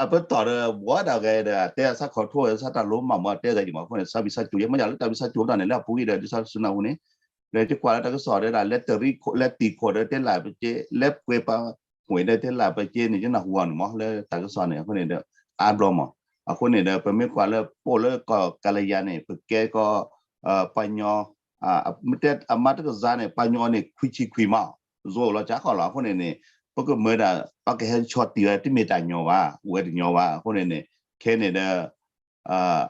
အပတီၢ်ဒီး ဘှီဒၣ်ဂဲၤဒီး တဲဆၢခီၣ်ထိၣ်ဆၢတၢ်လိမၤမ့ၢ်တဲသးယံၤမး အဃိန့ၣ် ဆၢဘံၣ်ဆၢကၠိၤ ယဲမ့ၢ်ယၤလၢတၢ်ဘံၣ်ဆၢကၠိၤတၢ်န့ၣ် လၢအပူၤကွံာ်ဒီး ဒ်ဆၢစနၢဟူန့ၣ် ဒီးယကွၢ်လၢတၢ်ကစီၣ်ဒဲဒၣ် လၢတရံးခိၣ် လၢတံၤခိၣ်ဒီးတဲလၢပက့ လၢပှဲၤပှၤ ဝံၤဒီးတဲလၢပက့န့ၣ် ယနၢ်ဟူအီၤန့ၣ်မး လၢတၢ်ကစီၣ်န့ၣ် အဃိန့ၣ်ဒီး အါဘျီမး အဃိန့ၣ်ဒီး ပမ့ၢ်ကွၢ်လၢပအိၣ်လၢကီၢ်ကါလယါန့ၣ် ပကဲကီး ပှၤကညီ မ့ၢ်တဲအမါတကစၢ်န့ၣ် ပှၤကညီန့ၣ် ခွံဆံခွံမး ယိလီၤကါဃီလီၤ အဃိန့ၣ်န့ၣ် ပကမၢဒၣ် ပကဟဲဆီၣ်တံၢ်ဝဲ တမ့ၢ်တၢ်ညီဘၣ် အိၣ်ဝဲတညီဘၣ် အဃိန့ၣ်န့ၣ် ခဲန့ၣ်ဒီး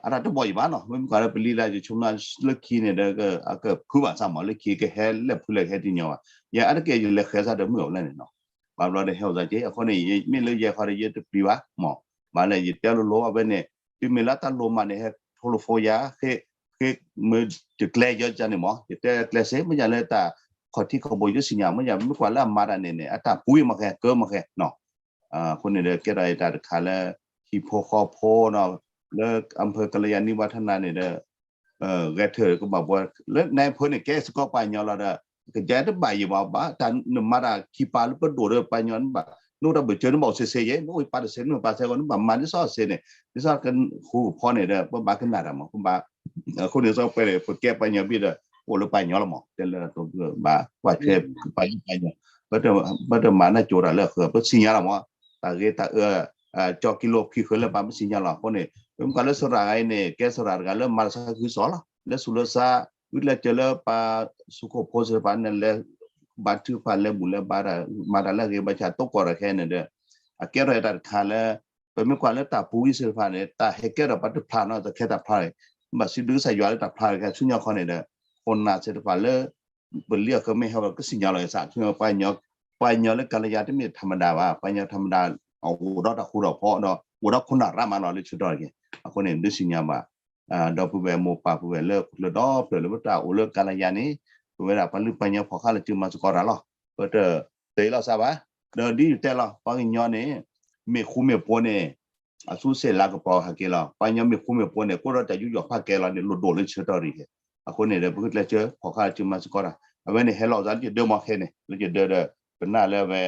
အတၢ်တဘီၣ်ယံၤဘၣ်နီၤ မ့မ့ၢ်ကွၢ်လၢပလံၤလၢယဆိကမိၣ်လၢခံန့ၣ်ဒီး အကဖုးဘၣ်ဆၣ်မး လၢခံကဟဲလၢဖုးလၢကဟဲတံၢ် ညီဘၣ် ယဲအါတက့ၢ်ယလဲၤဃဲၤစၢ်ဒီးမုၢ်အီၤလဲၣ်န့ၣ်နီၤ ဘၣ်ဘျီဒီးဟဲအိၣ်စၢ်က့ အဃိန့ၣ် မ့ၢ်လၢယဲခီဒီးယတပျံၤဘၣ်မး ဘၣ်လဲၣ် ယတဲလိၤလိၤအဝဲန့ၣ် တုၤမ့ၢ်လၢတၢ်လိၣ်မးန့ၣ် ဟဲထိၣ်လိာ်ဖိယၤ ဃ့ ဃ့မ့ၢ်တကျဲယီၤကန့ၣ်မး ယတဲကျဲစ့ မ့ၢ်ယၤလၢတၢ်ခီၣ်ထံးခီၣ်ဘိ ယတသ့ၣ်ညါ မ့ၢ်ယၤမ့ၢ်ကွၢ်လၢအမၤတၢ်န့ၣ်န့ၣ် အတၢ်ပူၤမ့ၢ်ဃဲ ကၢမ့ၢ်ဃဲနီၤ အဃိန့ၣ်ဒီး ကဲထီၣ်အတၢ်တခါလၢ ဟံၣ်ဖိဃီဖိနီၤ လၢအဖၢကလယၤနံၣ်ဝါထနၢ်န့ၣ်ဒီး ဂဲၤထၢၣ်ကဘၣ်ဘှီ လၢနဖိန့ၣ် ကဲစ့ၢ်ကီးပှၤကညီလီၤဒီး ကယဲၢ်တဘၣ်ယံၤဘၣ်ဘၣ် တၢ်နမၤတၢ်ခံပာ်လၢပဒိၣ်ဒီးပှၤကညီနဘၣ် နအိၣ်တၢ်ဘၣ်စၢၤနဘၣ်အိၣ်စ့စ့ယဲ နအိၣ်ပာ်တစဲးနအိၣ်ပာ်စဲးဂီၢ် နဘၣ်မၤဒ်သိးစ့န့ၣ် ဒ်သိးကဟူကဖီန့ၣ်ဒီး ပဘၣ်ကနၣ်တၢ်မး ပဘၣ် အဃိန့ၣ် စီၤပှဲၤန့ၣ် ပကဲပှၤကညီဘၣ်ဒီး အိၣ်လၢပှၤကညီလီၤမး တဲလၢဘၣ်ကွၢ်ထွဲပှၤကညီ ပတမၤနၢ်ကၠိတၢ်လၢအဃၢၤ ပသ့ၣ်ညါလီၤမး တၢ်ဂ့ၤတၢ်အၢ ကၠီကံလိခံဃၢၤလၢပှၤပသ့ၣ်ညါလီၤ အဃိန့ၣ် ပမ့ၢ်ကွၢ်လၢသရၣ်ဂၤအံၤန့ၣ် ကဲသရၣ်တဂၤလၢမၤတၢ်ဆါခုကစီၣ်လီၤ လၢသူၣ်လၢသး ဝံၤလၢကၢၤလၢပှၤဆူခိၣ်ဖိသ့ၣ်တဖၣ်န့ၣ် လဲၤဘါထုကဖၣ်လဲၤဘူၣ်လဲၤဘါတၢ် မၤတၢ်လၢအဂ့ၤဘၣ်ဆၣ် တိၢ်ကီၢ်တၢ်ခဲအံၤန့ၣ်ဒီး အကဲထီၣ်တၢ်တခါလၢ ပမ့ၢ်ကွၢ်လၢတၢ်ပူၤဝံၤသ့ၣ်တဖၣ်န့ၣ် တၢ်ဟဲကဲထီၣ်ပှၤတဖျးနီၤ တၢ်ခဲတၢ်ဖျးန့ၣ် ဘၣ်စံးဘျုးကစၢ်ယွၤလၢတၢ်ဖျးတခါ ဆူညါခီန့ၣ်ဒီး ခိၣ်နၢ်သ့ၣ်တဖၣ်လၢ ပလံၤအဃၢၤမ့ၢ်ဟဲဝဲကသ့ၣ်ညါလီၤ ယသး ပှၤကညီလၢကလယါတမ့ၢ်ထမဒါဘၣ် ပှၤကညီထမဒါ အအိၣ်ဒီးတၢ်ဃူတၢ်ဖိးဒီး အိၣ်ဒီးခိၣ်နၢ်ရၣ်မးလီၤလၢဆၢကတီၢ်တက့ၢ် အဃိန့ၣ် ဒုးသ့ၣ်ညါဘၣ် ဒီပုၢ်ဝဲၢ်မိၢ်ပၢ်ပုၢ်ဝဲၢ်လၢဟီၣ်ခိၣ်ချၢဒီဖျၢၣ်လၢပတၢ်အိၣ်လၢကလယါန့ၣ် ပဝဲဒၣ်ပှၤလုၢ်ပှၤကညီဖီၣ်ဃာ်လၢစုမၤသကိးတၢ်လီၤ ပတတ့လီၤစၢ်ဘၣ် ဒီးဒ်ယတဲလီၤ ပှၤကညီန့ၣ် မ့ၢ်ဃူမ့ၢ်ဖိးန့ၣ် အသူစ့ၢ်လၤကပီၤဟးက့ၤလီၤ ပှၤကညီမ့ၢ်ဃူမ့ၢ်ဖိးန့ၣ် ကိးဒီးတၢ်ယူးယီၣ်ဖးကဲလီၤန့ၣ် လိၣ်ဒိၣ်လၢဆၢကတီၢ်တက့ၢ် အဃိန့ၣ်ဒီး ပကကျဲးစၢးဖီၣ်ဃာ်လၢစုမၤသကိးတၢ် အဝဲန့ၣ်ဟဲလီၤစၢ်လၢယဒၢမီၢ်ခဲန့ၣ် လၢယဒၢဒီး ပနာ်လၢအဝဲ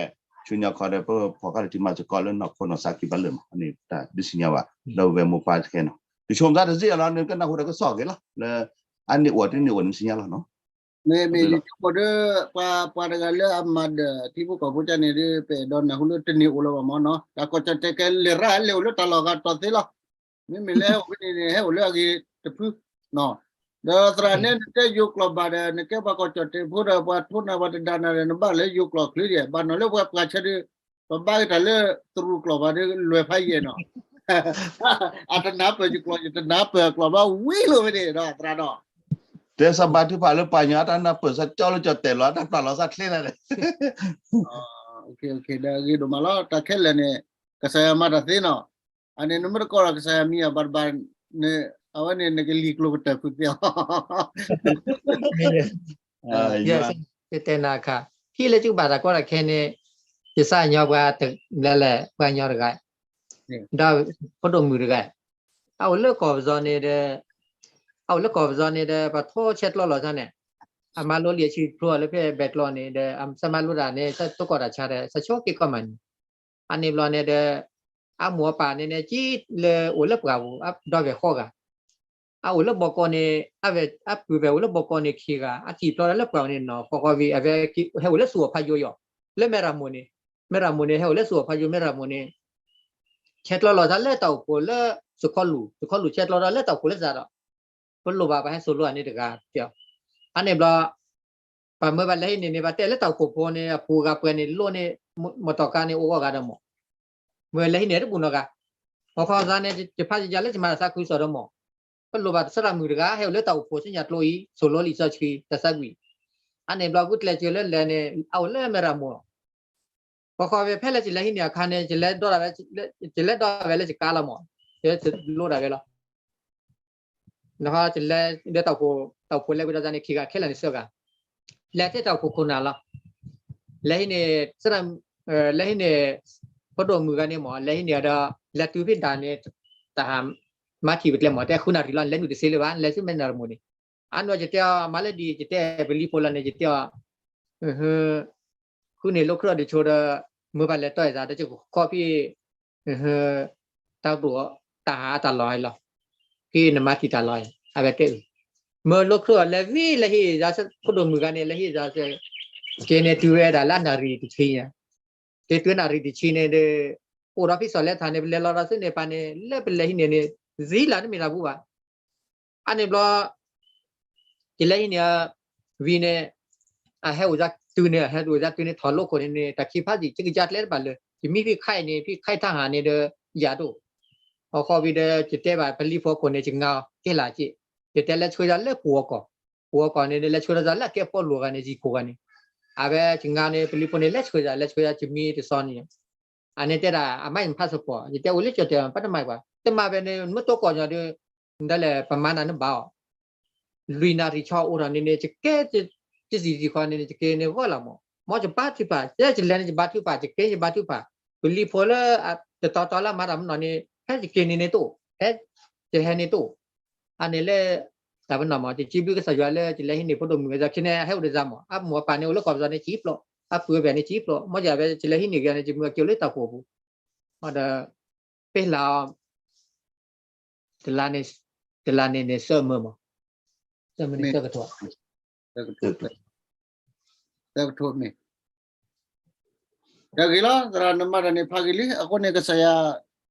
ဆူညါခီဒီး ပဖီၣ်ဃာ်လၢစုမၤသကိးလၢ နီၢ်ခိနီၢ်စၢ်ကံဘၣ်လၢာ်မး န့ၣ်တၢ်ဒုးသ့ၣ်ညါဘၣ် ဒီပုၢ်ဝဲၢ်မိၢ်ပၢ်တခဲနီၤ တဆိကမိၣ်တၢ်တစ့ၢ်အလီၤ နကနၢ်ဟူတၢ်ကစီၣ်က့ၤလီၤ လၢ အါန့ၢ်အိၣ်တန့ၢ်အိၣ်န့ၣ်သ့ၣ်ညါလီၤနီၤ မ့မ့ၢ်ယဆိကမိၣ်ဒီး ပှၤ ပှၤတဂၤလၢအမၤဒီးထံဖိကီၢ်ဖိကန့ၣ်ဒီး ပအဲၣ်ဒိးနၢ်ဟူလၢတန့ၢ်အိၣ်လၢၤဘၣ်မ့ၢ်နီၤ, တၢ်ကီၢ်ကၠီၣ်တဲာ်ကလဲၤရၣ်လဲၤအိၣ်လၢတၢ်လီၢ်ဂၤတီၢ်သ့လီၤ. မ့မ့ၢ်လၢဟဲအိၣ်ဖဲန့ၣ်န့ၣ် ဟဲအိၣ်လၢအဂ့ၤတဖု, ဒီးသရၣ်န့ၣ် နတဲယိၤကျိာ်ဘၣ်ဒီး နကဲပှၤကီၢ်ကၠီၣ်တဲာ်ဖိဒီး ပှၤထိနၤပှၤတဒါနၤဒီး နဘၣ်လၢယိၤကျိာ်ချ့ဒီး ဘၣ်နီၤလၢပှၤပှၤဆၢဒီး ပဘၣ်က့ၤတၢ်လၢသရူးကျိာ်ဘၣ်ဒီး လွဲၢ်ဖးယံာ်နီၤ အတနၢ်ပၢၢ်ယကျိာ် ယတနၢ်ပၢၢ်အကျိာ်ဘၣ်ဝံၤလိာ်ဝဲန့ၣ်ဒီးသရၣ်ဒီး တဲစၢ်ဘါထုကဖၣ်လၢပှၤကညီအတၢ်နၢ်ပၢၢ်စၢ်ကၠီလၢကၠီၣ်တဲာ်လီၤ အတၢ်ပျၢ်လီၤစၢ်ချ့နၤန့ၣ် ဒီးအဂ့ၤဒိၣ်မးလီၤ တၢ်ခဲလၢာ်န့ၣ် ကစၢ်ယွၤမၤတၢ်သ့နီၤ, အန့ၣ် နမ့ၢ်တကိးဒီးကစၢ်ယွၤမံၤဘၣ်တဘၣ်န့ၣ် အဝဲန့ၣ် နကလံၤကျိၤကတၢၢ်ဖုးသ့အီၤ ယတဲနၤခါ ဟံၣ်လၢကဘၣ်တၢ်ကီတၢ်ခဲန့ၣ် ယသးညီပှၤလဲၣ် ပှၤညီတဂၤ ဒီးဖိဒိၣ်မုၣ်တဂၤ အအိၣ်လၢကီၢ်ပစီန့ၣ်ဒီး အအိၣ်လၢကီၢ်ပစီန့ၣ်ဒီး ပှၤထိဆဲးကျိးလီၤဆီန့ၣ် အမၤလိလံာ်အဆံးဖျိလၢဖဲဘဲကျိးန့ၣ်ဒီး အစၢမၤလိတၢ်န့ၣ် စၢတိကီၢ်တၢ်ဆါဒီး စၢဆိက့ၤကီၢ်မးန့ၣ် အန့ၣ်ဘျီန့ၣ်ဒီး အမိၢ်အပၢ်န့ၣ်န့ၣ် ကံလၢအိၣ်လၢပှၢ်ပူၤ ဒီးဝဲၢ်ဃီဂၤ အအိၣ်လၢဘီကီးန့ၣ် အဝဲအပုၢ်ဝဲၢ်အိၣ်လၢဘီကီးန့ၣ်ခံဂၤ အထံၣ်ဖျိဒီးလၢပှၢ်ပူၤန့ၣ်နီၤ ဃီဃီဝံၤ အဝဲဟဲအိၣ်လၢစူၢ်အီၣ်ဖးယိယီၤ လၢမဲၢ်ရမိၢ်န့ၣ် မဲၢ်ရမိၢ်န့ၣ် ဟဲအိၣ်လၢစူၢ်အီၣ်ဖးယိမဲၢ်ရမိၢ်န့ၣ် ဆဲးကျိးလီၤသးလၢတၢ်အိၣ်ဖှိၣ်လၢ စခီလူၢ် စခီလူၢ်ဆဲးကျိးဒီးလၢတၢ်အိၣ်ဖှိၣ်လၢသးဒီး ပလိၣ်ဘၣ်ပှၤဟဲစိာ်လိအန့ၣ်တဂၤတဲအီၤ အန့ၣ်ဘျီ ပှၤမၢပှၤလဲၤဟံးန့ၢ်န့ၣ် ပှၤတဲလၢတၢ်အိၣ်ဖှိၣ်ဖိန့ၣ် အပူၤဂၤပှဲၤန့ၣ် လိၣ်န့ၢ် မီၢ်တီၢ်ကါန့ၣ် အိၣ်ဂီၢ်ဂၤဒီးမး မ့ၢ်လဲၤဟံးန့ၢ်တဘူၣ်နီတဂၤ မ့ၢ်ခီသးန့ၣ် ယဖးယယၤလၢယမၤတၢ်သးခုကစီၣ်ဒီးမး ပလိၣ်ဘၣ်သရၣ်မုၣ်တဂၤ ဟဲအိၣ်လၢတၢ်အိၣ်ဖှိၣ်ဆူညါကျိအံၤ စိာ်လိလံာ်စီဆှံတၢ်သးကွံာ် အန့ၣ်ဘျီ ဂုာ်ကျဲးစၢးလၢလဲၤန့ၣ် အအိၣ်လၢမဲၢ်ရမိၢ်လီၤ ပှၤဃီဝဲဖဲလၢယလဲၤဟံးန့ၢ်အခါန့ၣ် ယလဲၤဒီးဝဲလၢယကါလီၤမး ယလိၣ်ဒၣ်ဝဲလီၤ နဟီ ယလဲၤဒီးတၢ်အိၣ်ဖှိၣ် တၢ်အိၣ်ဖှိၣ်လဲၤဝဲဒီးန့ၣ် ခံဂၤခဲလၢာ်န့ၣ်သၢဂၤ လဲၤထဲတၢ်အိၣ်ဖှိၣ်ခိၣ်နၢ်လီၤ လဲၤဟံးန့ၢ် လဲၤဟံးန့ၢ် ဖိဒိၣ်မုၣ်ဂၤန့ၣ်မး လဲၤဟံးန့ၢ်ဒီး လဲၤတုၤဖဲဒၣ်န့ၣ် တၢ်ဟးမၤထံၣ်ပကျဲမး တဲဃုနၣ်ရံၣ်လီၤ လဲၤနုာ်တစ့လၢၤဘၣ် လဲၤဆူမဲၢ်ရမိၢ်န့ၣ် အနီၢ်ယတဲအီၤ မၤလၢဒ်အံၤ ယတဲပလံၤဖိလီၤန့ၣ် ယတဲအီၤ ဃုန့ၢ်လိခၢၣ်ဒံးဆိဒီး မၢပှၤလဲၤတီၢ်အသးဒီး ယကခီဖံး တၢ်ဒိၣ်တၢ်ဟးတၢ်လီၢ်လီၤ ဖဲနမၤထံၣ်တၢ်လီၢ် အဝဲတဲအုး မၢလိခၢၣ်အီၤလဲၤဝံၤ လဲၤဟ့ၣ်ယၤ ဖိဒိၣ်မုၣ်ဂၤန့ၣ် လဲၤဟ့ၣ်ယၤ က့ၤန့ၣ်တုၤဝဲဒၣ်လၢအနၣ်ရံၣ်တဆံညါ က့ၤတုၤနၣ်ရံၣ်တဆံန့ၣ်ဒီး အိၣ်ဒီးဖံစီၣ်လဲၤထၣ်န့ၣ် ပလဲၤလီၤဒီးဆူန့ၣ်ပၢ်န့ၣ် လၢပလဲၤဟံးန့ၢ်န့ၣ် ဇံလၢတမ့ၢ်တၢ်ဘူးဘၣ် အန့ၣ်ဘျီ ယလဲၤဟံးန့ၢ် ဝံၤန့ၣ် အဟဲအိၣ်ယၤတုၤန့ၣ် အဟဲအိၣ်ယၤတုၤန့ၣ် ထီၣ်လိခိၣ်န့ၣ်န့ၣ် တၢ်ခံဖးစံၣ် ယကယါကျဲတဘၣ်လၢ ယမံဖံးခါအံၤန့ၣ် ဖံးခါတၢ်ဟးန့ၣ်ဒီး ယၤဒိၣ် ဟီၣ်ခီဝံၤဒီး ယတဲဘၣ်ပလံၤဖိခိၣ်န့ၣ် ယငါအီၤကဲလၢ်က့ၢ် ယတဲလဲၤဆှၢယၤလၢပူၤအကီၢ် ပူၤအကီၢ်န့ၣ် လဲၤဆှၢဒီးယၤလၢအကဲပီလူၤဂၤန့ၣ် ယံၤခိၣ်ဂၤန့ၣ် အဝဲယငါန့ၣ် ပလံၤဖိန့ၣ် လဲၤဆှၢယၤ လဲၤဆှၢယၤ ယမံတစီန့ၣ် အန့ၣ်တဲဒၣ် အမါယမၤ passport ယတဲအိၣ်လၢကၠီၣ်တဲၣ် ပတမၤကွၢ် တမၤဝဲန့ၣ် နမ့ၢ်တိကီၢ်ညီဒီး ဒ်လဲၣ် ပမၤနၤနဘၣ်အီၤ လွံၢ်နၣ်ရံၣ်ဆီအိၣ်ထီၣ်န့ၣ်န့ၣ် ယကဲ ယစံၣ်စံၣ်ခီန့ၣ်န့ၣ် ယက့ၤန့ၣ်ဂီၢ်လီၤမး မ်ယဘါထုကဖၣ် ယဲယလဲၤန့ၣ် ယဘါထုကဖၣ် ယက့ၤယဘါထုကဖၣ် ပလံၤဖိလၢ တတီၤတီၤလၢအမၤတၢ်မနီၣ်န့ၣ် ဖဲယက့ၤန့ၣ်န့ၣ်တအိၣ် ဖဲယဟဲန့ၣ်တအိၣ် အန့ၣ်လၢ တၢ်ပနီၣ်မး ယစံးဘျုးကစၢ်ယွၤလၢ ယလဲၤဟံးန့ၢ်ဖိဒိၣ်မုၣ်ဝဲဒၣ်ခံန့ၣ် ဟဲအိၣ်ဒီးယၤမး အမိၢ်အပၢ်န့ၣ် အိၣ်လၢကီၢ်ပစီန့ၣ် စံၣ်ဖျိး အပုၢ်အဝဲၢ်န့ၣ် စံၣ်ဖျိး မ်ယၤဝဲ ယလဲၤဟံးန့ၢ်က့ၤန့ၣ် ယမုၢ်အက့ၤအိၣ်လၢတၢ်အိၣ်ဖှိၣ်ပူၤ ဒီး ပ့ၢ်လၢ တလါန့ၣ် တလါန့ၣ်န့ၣ် သၢမၢမး သၢမၢန့ၣ် သၢကထိ သၢကထိမ့ၢ် တဂ့ၤလီၤ သရၣ်နမၤတၢ်န့ၣ်ဖးဂ့ၤလံ အဃိန့ၣ် ကစၢ်ယွၤ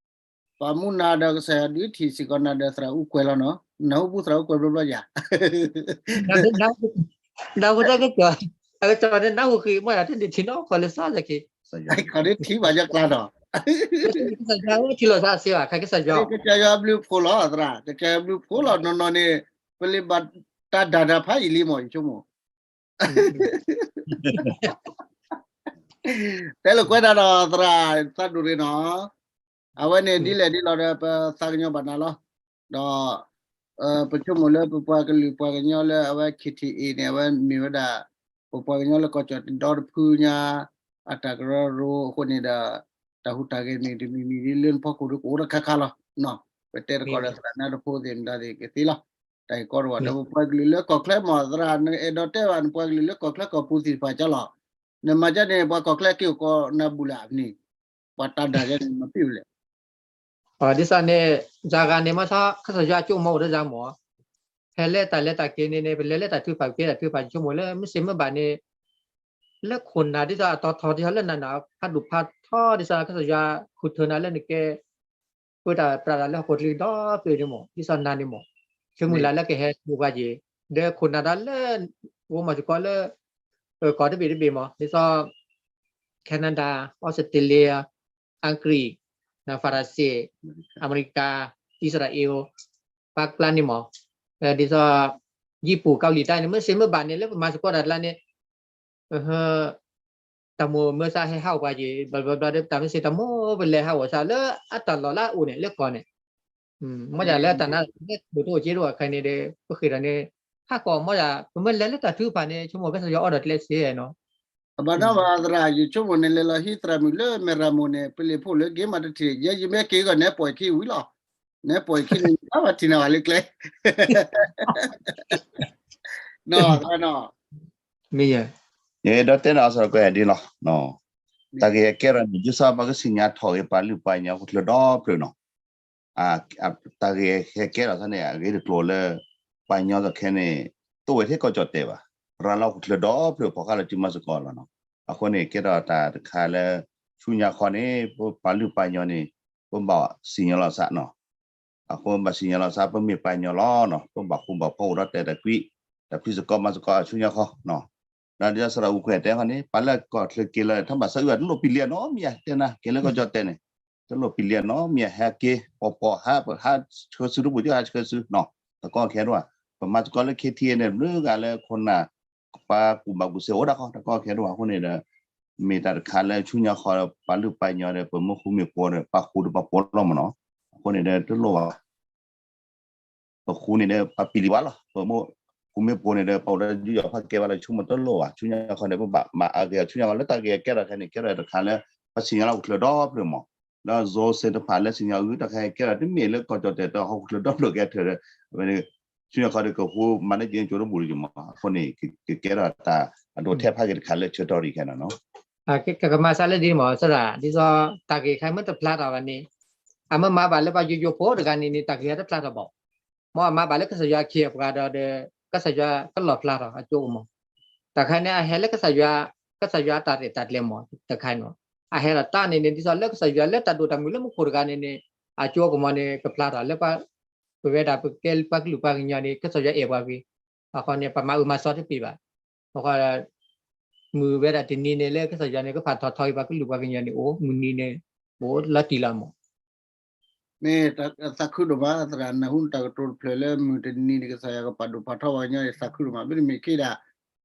ပာ်မူနၤဒီးကစၢ်ယွၤဒုးထံၣ်စ့ၢ်ကီးနၤဒီးသရၣ်အူကွဲၤလီၤနီၤ နၢ်ဟူပူသရၣ်အူကွဲၤဘျီဘျီယၤ နၢ်ဟူတၢ်ကစီၣ် အကစီၣ်န့ၣ် နၢ်ဟူဃံ မ့ၢ်ဒၣ်တန့ၢ်ထံနီၤ ခီလၢစၢ်စၢ်က့ၤ ခီဒ်ထံဘၣ်ယကျါနီၤ ကစၢ်ယွၤထံလီၤသးစ့ဘၣ် ခါကစၢ်ယွၤ ကစၢ်ယွၤဘျုးဖှိၣ်လီၤသရၣ် ကစၢ်ယွၤဘျုးဖှိၣ်လီၤနီၤနီၤန့ၣ် ပလ့ဘၣ်တၢ်ဒၣ်တၢ်ဖးယံာ်လံမး ယဆိကမိၣ် တဲလၢကွဲးတၢ်ဒီးသရၣ်သးဒိၣ်ရ့ၣ်နီၤ အဝဲန့ၣ်ဒ်လဲၣ်ဒ်လဲၣ်ဒီးပသးကညီၤဘၣ်နၤလီၤ ဒီး ပဆိကမိၣ်လၢပပှၤကလုာ်ပှၤကညီလၢအဝဲ ခ့ထံအ့ၣ် န့ၣ် အဝဲမ့ၢ်ဝဲဒၣ် ပပှၤကညီလၢကီၢ်ကၠီၣ်တဲၣ်ဒီတဖုညါ အတၢ်ကရၢကရိအဃိန့ၣ်ဒီး တၢ်ဟူးတၢ်ဂဲၤမ့ၢ်တမံၤမံၤဒ်လၢနဖီခိၣ်ဒီးကအိၣ်ဒီးခါခါလီၤ. ပတဲတကိးဒီးသရၣ်နါတဖိသ့ၣ်မတၤသ့ၣ်ကသ့လီၤ. တၢ်ဟ့ၣ်ကီတဝၢ်ဒီးပပှၤကလုာ်လၢကီၢ်ချၢမ့ၢ်သရၣ် နအဲၣ်ဒိးတဲဘၣ်နပှၤကလုာ်လၢကီၢ်ချၢကီၢ်ပူၤသ့ၣ်တဖၣ်ကလီၤ. နမၤကန့ၣ် ပှၤကီၢ်ချၢက့ၤအိၣ်ကီးနၤဘူၣ်လၢအမံၤ ပှၤတၢ်ဒၣ်ကဲန့ၣ်မၤပ့ၢ်ဝဲလဲၣ် ဒ်သိးန့ၣ် ယၤဂၤန့ၣ် မ့ၢ်ဆီ ကစၢ်ယွၤကၠိမ့ၢ်အိၣ်ဒီးယၤမ့ၢ် ဟဲလၢတၢ်လဲၤတၢ်က့ၤန့ၣ်န့ၣ် ပလဲၤလၢတၢ်ထုကဖၣ်က့ၤတၢ်ထုကဖၣ် ယဆိကမိၣ်လၢမုၢ်ဆ့ၣ်မုၢ်ဘၣ်န့ၣ် လၢခိၣ်နၢ်ဒ်သိးအတီၤထီဒ်သိးလၢနၤနၤဖးဒိၣ်ဖးထီဒ်သိး ကစၢ်ယွၤဃုထၢနၤလၢနကဲ ပတၢ်ပြးတၢ်လၢဟီၣ်ခိၣ်ချၢဒီဖျၢၣ်န့ၣ်မး ဒ်သိးနၤန့ၣ်မး ဆၢမုၢ်လၢ်လၢကဟဲဒိၣ်ပှၤက့ၤ ဒီးခိၣ်နၢ်တၢ်လၢ အိၣ်မၤသကိးလၢ ကီၢ်တဘ့ၣ်တဘ့ၣ်မး ဒ်သိး Canada, Australia, အင်္ဂလိပ်, ဖရၣ်စ့, အမဲရကၤ, အံၣ်စရ့လး, ပာ်ကျါန့ၣ်မး ဒ်သိး ယံၣ်ပူၤ ကီၢ်လံၢ်တၢ်န့ၣ် မုၢ်ဆ့ၣ်မုၢ်ဘၣ်န့ၣ် လၢပမၤသကိးတၢ်ကျါန့ၣ် တၢ်မိၢ်မၢစးဟဲဟးအိၣ်ပှၤက့ၤ ဘျီဘျီဘျီဒီး တၢ်မုၢ်ဆ့ၣ်တၢ်မိၢ်ပလဲၤဟးအိၣ်စးလၢအတၢ်လီၢ်လၢအအိၣ်န့ၣ် လၢကီၢ်န့ၣ် မ်ယၤလၢတၢ်နါ လၢဒိၣ်တအိၣ်က့တအိၣ်အခါန့ၣ်ဒီး ပဃ့ၢ်ဒီးန့ၣ် ဟးကီၢ်မ်ယၤ ပမ့ၢ်လဲၤလၢတၢ်ထုကဖၣ်န့ၣ် ဆိကမိၣ်ကစၢ်ယွၤအိၣ်ဒီးကျဲစ့နီၤ အဘၣ်နီၢ်ဘၣ်သရၣ် ယဆိကမိၣ်န့ၣ် လဲၤလီၤဟံးသရၣ်မုၣ်လၢမဲၢ်ရမိၢ်န့ၣ် ပလံၤဖိလၢက့ၤမးတထံၣ် ယဲယမ့ၢ်က့ၤဂီᢢ်န့ၣ် ပှဲၤခံဝံၤလီၤ နဲပှဲၤခံန့ၣ် ဘၣ်ဘၣ်ထံၣ်နၤဘၣ်လၢကျဲ နီၤ သရၣ်နီၤ မ့ၢ်ယဲ ယအဲၣ်ဒိးတဲနၤအီၤစ့ၢ်ကီးဒ်လီၤ တၢ်ကဟဲကဲထီၣ်န့ၣ် ဒ်သိးပှၤကစံၣ်ညါထီၣ်ဂ့ၤပှၤလုၢ်ပှၤကညီဟီၣ်ခိၣ်ချၢဒီဖျၢၣ်နီၤ တၢ်ကဟဲကဲထီၣ်သးန့ၣ် အဂ့ၢ်တကျိၤလၢ ပှၤကညီသ့ၣ်ခဲန့ၣ် တအိၣ်ဝဲထဲကီၢ်ကၠီၣ်တဲာ်ဘၣ် ရၤလီၤဟီၣ်ခိၣ်ချၢဒီဖျၢၣ် ဖီၣ်ဃာ်လီၤစုမၤသကိးလီၤနီၤ အဃိန့ၣ် ကဲထီၣ်တၢ်တခါလၢ ဆူညါခီန့ၣ် ပပှၤလုၢ်ပှၤကညီန့ၣ် ပဘၣ်စံၣ်ညီၣ်လီၤသးနီၤ အဃိဘၣ်စံၣ်ညီၣ်လီၤသး ပမ့ၢ်ပှၤကညီလီၤနီၤ ပဘၣ်ဃူဘၣ်ဖိးအိၣ်ဒီးတဲတၢ်ကွံ တၢ်ဖံးသကိးမၤသကိးဆူညါခီနီၤ ဒီးဒ်သိးစရၣ်အူကွဲးတဲခီန့ၣ် ပှၤလၢကီၢ်ချၢက့ၤလီၤ တၢ်ဘၣ်စးအုၣ်အတလိၣ်ပံၤလံနီတမံၤဧါ တဲနၤ က့ၤလၢကီၢ်ကၠီၣ်တဲာ်န့ၣ် တလိၣ်ပံၤလံနီတမံၤဧါ ဟဲက့ၤ ပှၤပှၤဟး ဟးဆှၢစုတဘူၣ် ဟးဆှၢစုနီၤ တကီၢ်ခဲဒိၣ်ဧါ ပမၤသကိးလၢ ခ့ထံအ့န့ၣ် မနုၤဂၤလၢခိၣ်နၢ် ပှၤကူၣ်ဘၣ်ကူၣ်သ့အိၣ်ဒၣ်ဃီ တကီၢ်ခဲဒိၣ်ဧါ အဃိန့ၣ်ဒီး မ့ၢ်တၢ်တခါလၢဆူညါခီ ပှၤလုၢ်ပှၤကညီဒီး ပမ့ၢ်ဃူမ့ၢ်ဖိးဒီး ပာ်ဃူဒီးပာ်ဖိးလီၤမးနီၤ အဃိန့ၣ်ဒီးတလိၣ်ဘၣ် ပဃူန့ၣ်ဒီး ပပံၤလံဘၣ်လီၤ ပမ့ၢ်ဃူမ့ၢ်ဖိးန့ၣ်ဒီး ပအိၣ်ဒီးယူးယီၣ်ဖးကဲဘၣ်လၢဆိကမိၣ်တလိၣ်ဘၣ် ဆူညါခီန့ၣ် ပဘၣ်မၤအဂ့ၤ ဆူညါခီလၢတၢ်ဂ့ၢ်ကဲထီၣ်ခဲန့ၣ် ကဲထီၣ်တခါလၢ ပှၤစံၣ်ညီၣ်လီၤဟီၣ်ခိၣ်ချၢဒီဖျၢၣ်မး ဒီးယိၤစ့တဖၣ်လၢစံၣ်ညီၣ်အုၣ်တၢ်ခဲကဲထီၣ်တမ့ၢ်လၢကီၢ်ကၠီၣ်တဲာ်ဒီးဟီၣ်ခိၣ်ချၢဒီဖျၢၣ်ကဲထီၣ်ဒီး အဝဲန့ၣ် ဆူညါခီဒီးကဃူမၤန့ၢ်က့ၤကၠိတဘူၣ်လၢယမး အဃိန့ၣ် ကကဲထီၣ်တၢ်အဒိးထဲဖးက့ၤတခါလၢဆၢကတီၢ်ရံၣ်ခဲနီၤနီၤ ကကမၤစးလၢဒ်န့ၣ်မး သရၣ် ဒ်သိးတၢ်ဂ့ၢ်ခါမ့ၢ်တဖျါထီၣ်ဘၣ်န့ၣ် အမ့ၢ်မၤဘၣ်လၢပှၤယိယိဖိတဂၤန့ၣ်န့ၣ် တၢ်ဂ့ၢ်ဟဲတဖျါထီၣ်ဘၣ် မ်အမၤဘၣ်လၢကစၢ်ယွၤအခ့အပှၤဒီး ကစၢ်ယွၤကလီၣ်ဖျါထီၣ်အကၠိကမီၤ တၢ်ခါန့ၣ် အဟဲလၢကစၢ်ယွၤ ကစၢ်ယွၤအတၢ်ရဲၣ်တၢ်ကျဲၤမး တခါနီၤ အဟဲဒီးတၢ်န့ၣ်န့ၣ် ဒ်သိးလၢကစၢ်ယွၤလၢတၢ်ဒိၣ်တၢ်မုၢ်လၢမူခိၣ်တဂၤန့ၣ်န့ၣ် အကၠိကမီၤန့ၣ် ကဖျါထီၣ်လၢပ ပဝဲဒၣ်ပကဲပှၤကလုာ်ပှၤကညီန့ၣ် ကစၢ်ယွၤအဲၣ်ပှၤဂ့ၤ အဃိန့ၣ် ပမၤအုၣ်မၤစီတပ့ၤဘၣ် အဃိ မုၢ်ဝဲဒၣ်တနံၤန့ၣ်လၢကစၢ်ယွၤန့ၣ် ကဖးထီထီက့ၤပှၤကလုာ်ပှၤကညီန့ၣ်အိၣ် မုၢ်နံၤန့ၣ် အိၣ်လီၤတံၢ်လီၤမး မ့ၢ်သးခုဒိၣ်မး သရၣ်နၢ်ဟူနတၢ်ကတိၤတဖျၢၣ်လၢမုၢ်တနံၤန့ၣ် ကစၢ်ယွၤကပာ်ဒိၣ်ပာ်ထီပှၤကညီန့ၣ် သးခုဒိၣ်မး မ့တမ့ၢ်က့ဒၣ်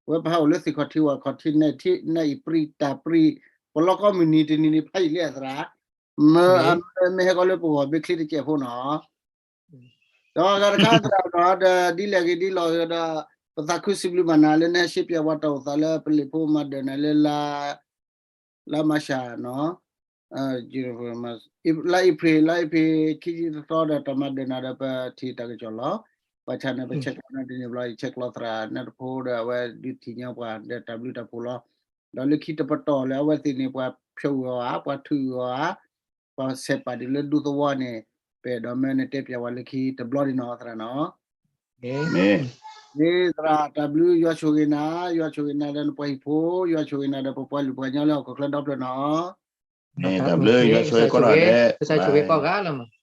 ပဝဲပဟးအိၣ်လၢသ့ၣ်ခီၣ်ထံးဝၣ်ခီၣ်ထံး နၢ်အံၣ်ပြံတၢ်ပြံ ပလီၢ်ကီၢ်မုၢ်နံၤတနံၤန့ၣ် ဖးယံာ်လံသရၣ် မ့ၢ်ဟဲကီးလၢပဂီၢ်ဘ့ချ့တကဲးဖိနီၤ ဒီးဂၤတခါသရၣ်ဒီး ဒ်လဲၣ်ဂ့ၤဒ်လဲၣ်ဂ့ၤဒီး ပသးခုစံးဘျုးဘၣ်နၤလၢနဟဲရှဲပၠးဝဲတၢ်အိၣ်သးလၢပလံၤဖိ မၤဒၢးနၤလၢ လါမၢ်ၡးနီၤ လါအ့ဖြ့ၣ် လါအ့ဖြ့ၣ် ခံဆံတသီဒီး တၢ်မၤဒၢးနၤဒီး ပထံၣ်တၢ်ကစီၣ်လီၤ ဘၣ်ဆၣ်န့ၣ် ပဆဲးကျိးနၤတနံၤဘျီ ယဆဲးကျိးသရၣ်နၢ်တဖိဒီး အဝဲဒုးထံၣ်ညီပှၤဒီးတၢ်ဘျုးတၢ်ဖှိၣ်လီၤ ဒီးလၢခံတပတီၢ်လၢအဝဲသ့ၣ်န့ၣ် ပှၤဖျိးဂီၤဧါ ပှၤထုးဂီၤဧါ ပှၤဆဲးပာ်ဒ်လၢဒူသဝီန့ၣ် ပအဲၣ်ဒိးမၢနတဲပၠးဝဲလၢခံတဘျီဒံးနီၤ သရၣ်နီၤ မ့ၢ်သရၣ်တၢ်ဘျုး ယွၤဆိၣ်ဂ့ၤနၤ ယွၤဆိၣ်ဂ့ၤနၤဒီးနပှၤဟံၣ်ဖိ ယွၤဆိၣ်ဂ့ၤနၤဒီးပပှၤလုၢ်ပှၤကညီလၢဟီၣ်ခိၣ်ချၢဒီဖျၢၣ်နီၤ တၢ်ဘျုး ယွၤဆိၣ်ဂ့ၤကိးဂၤဒဲး ကစၢ်ဆိၣ်ဂ့ၤကိးဂၤလီၤ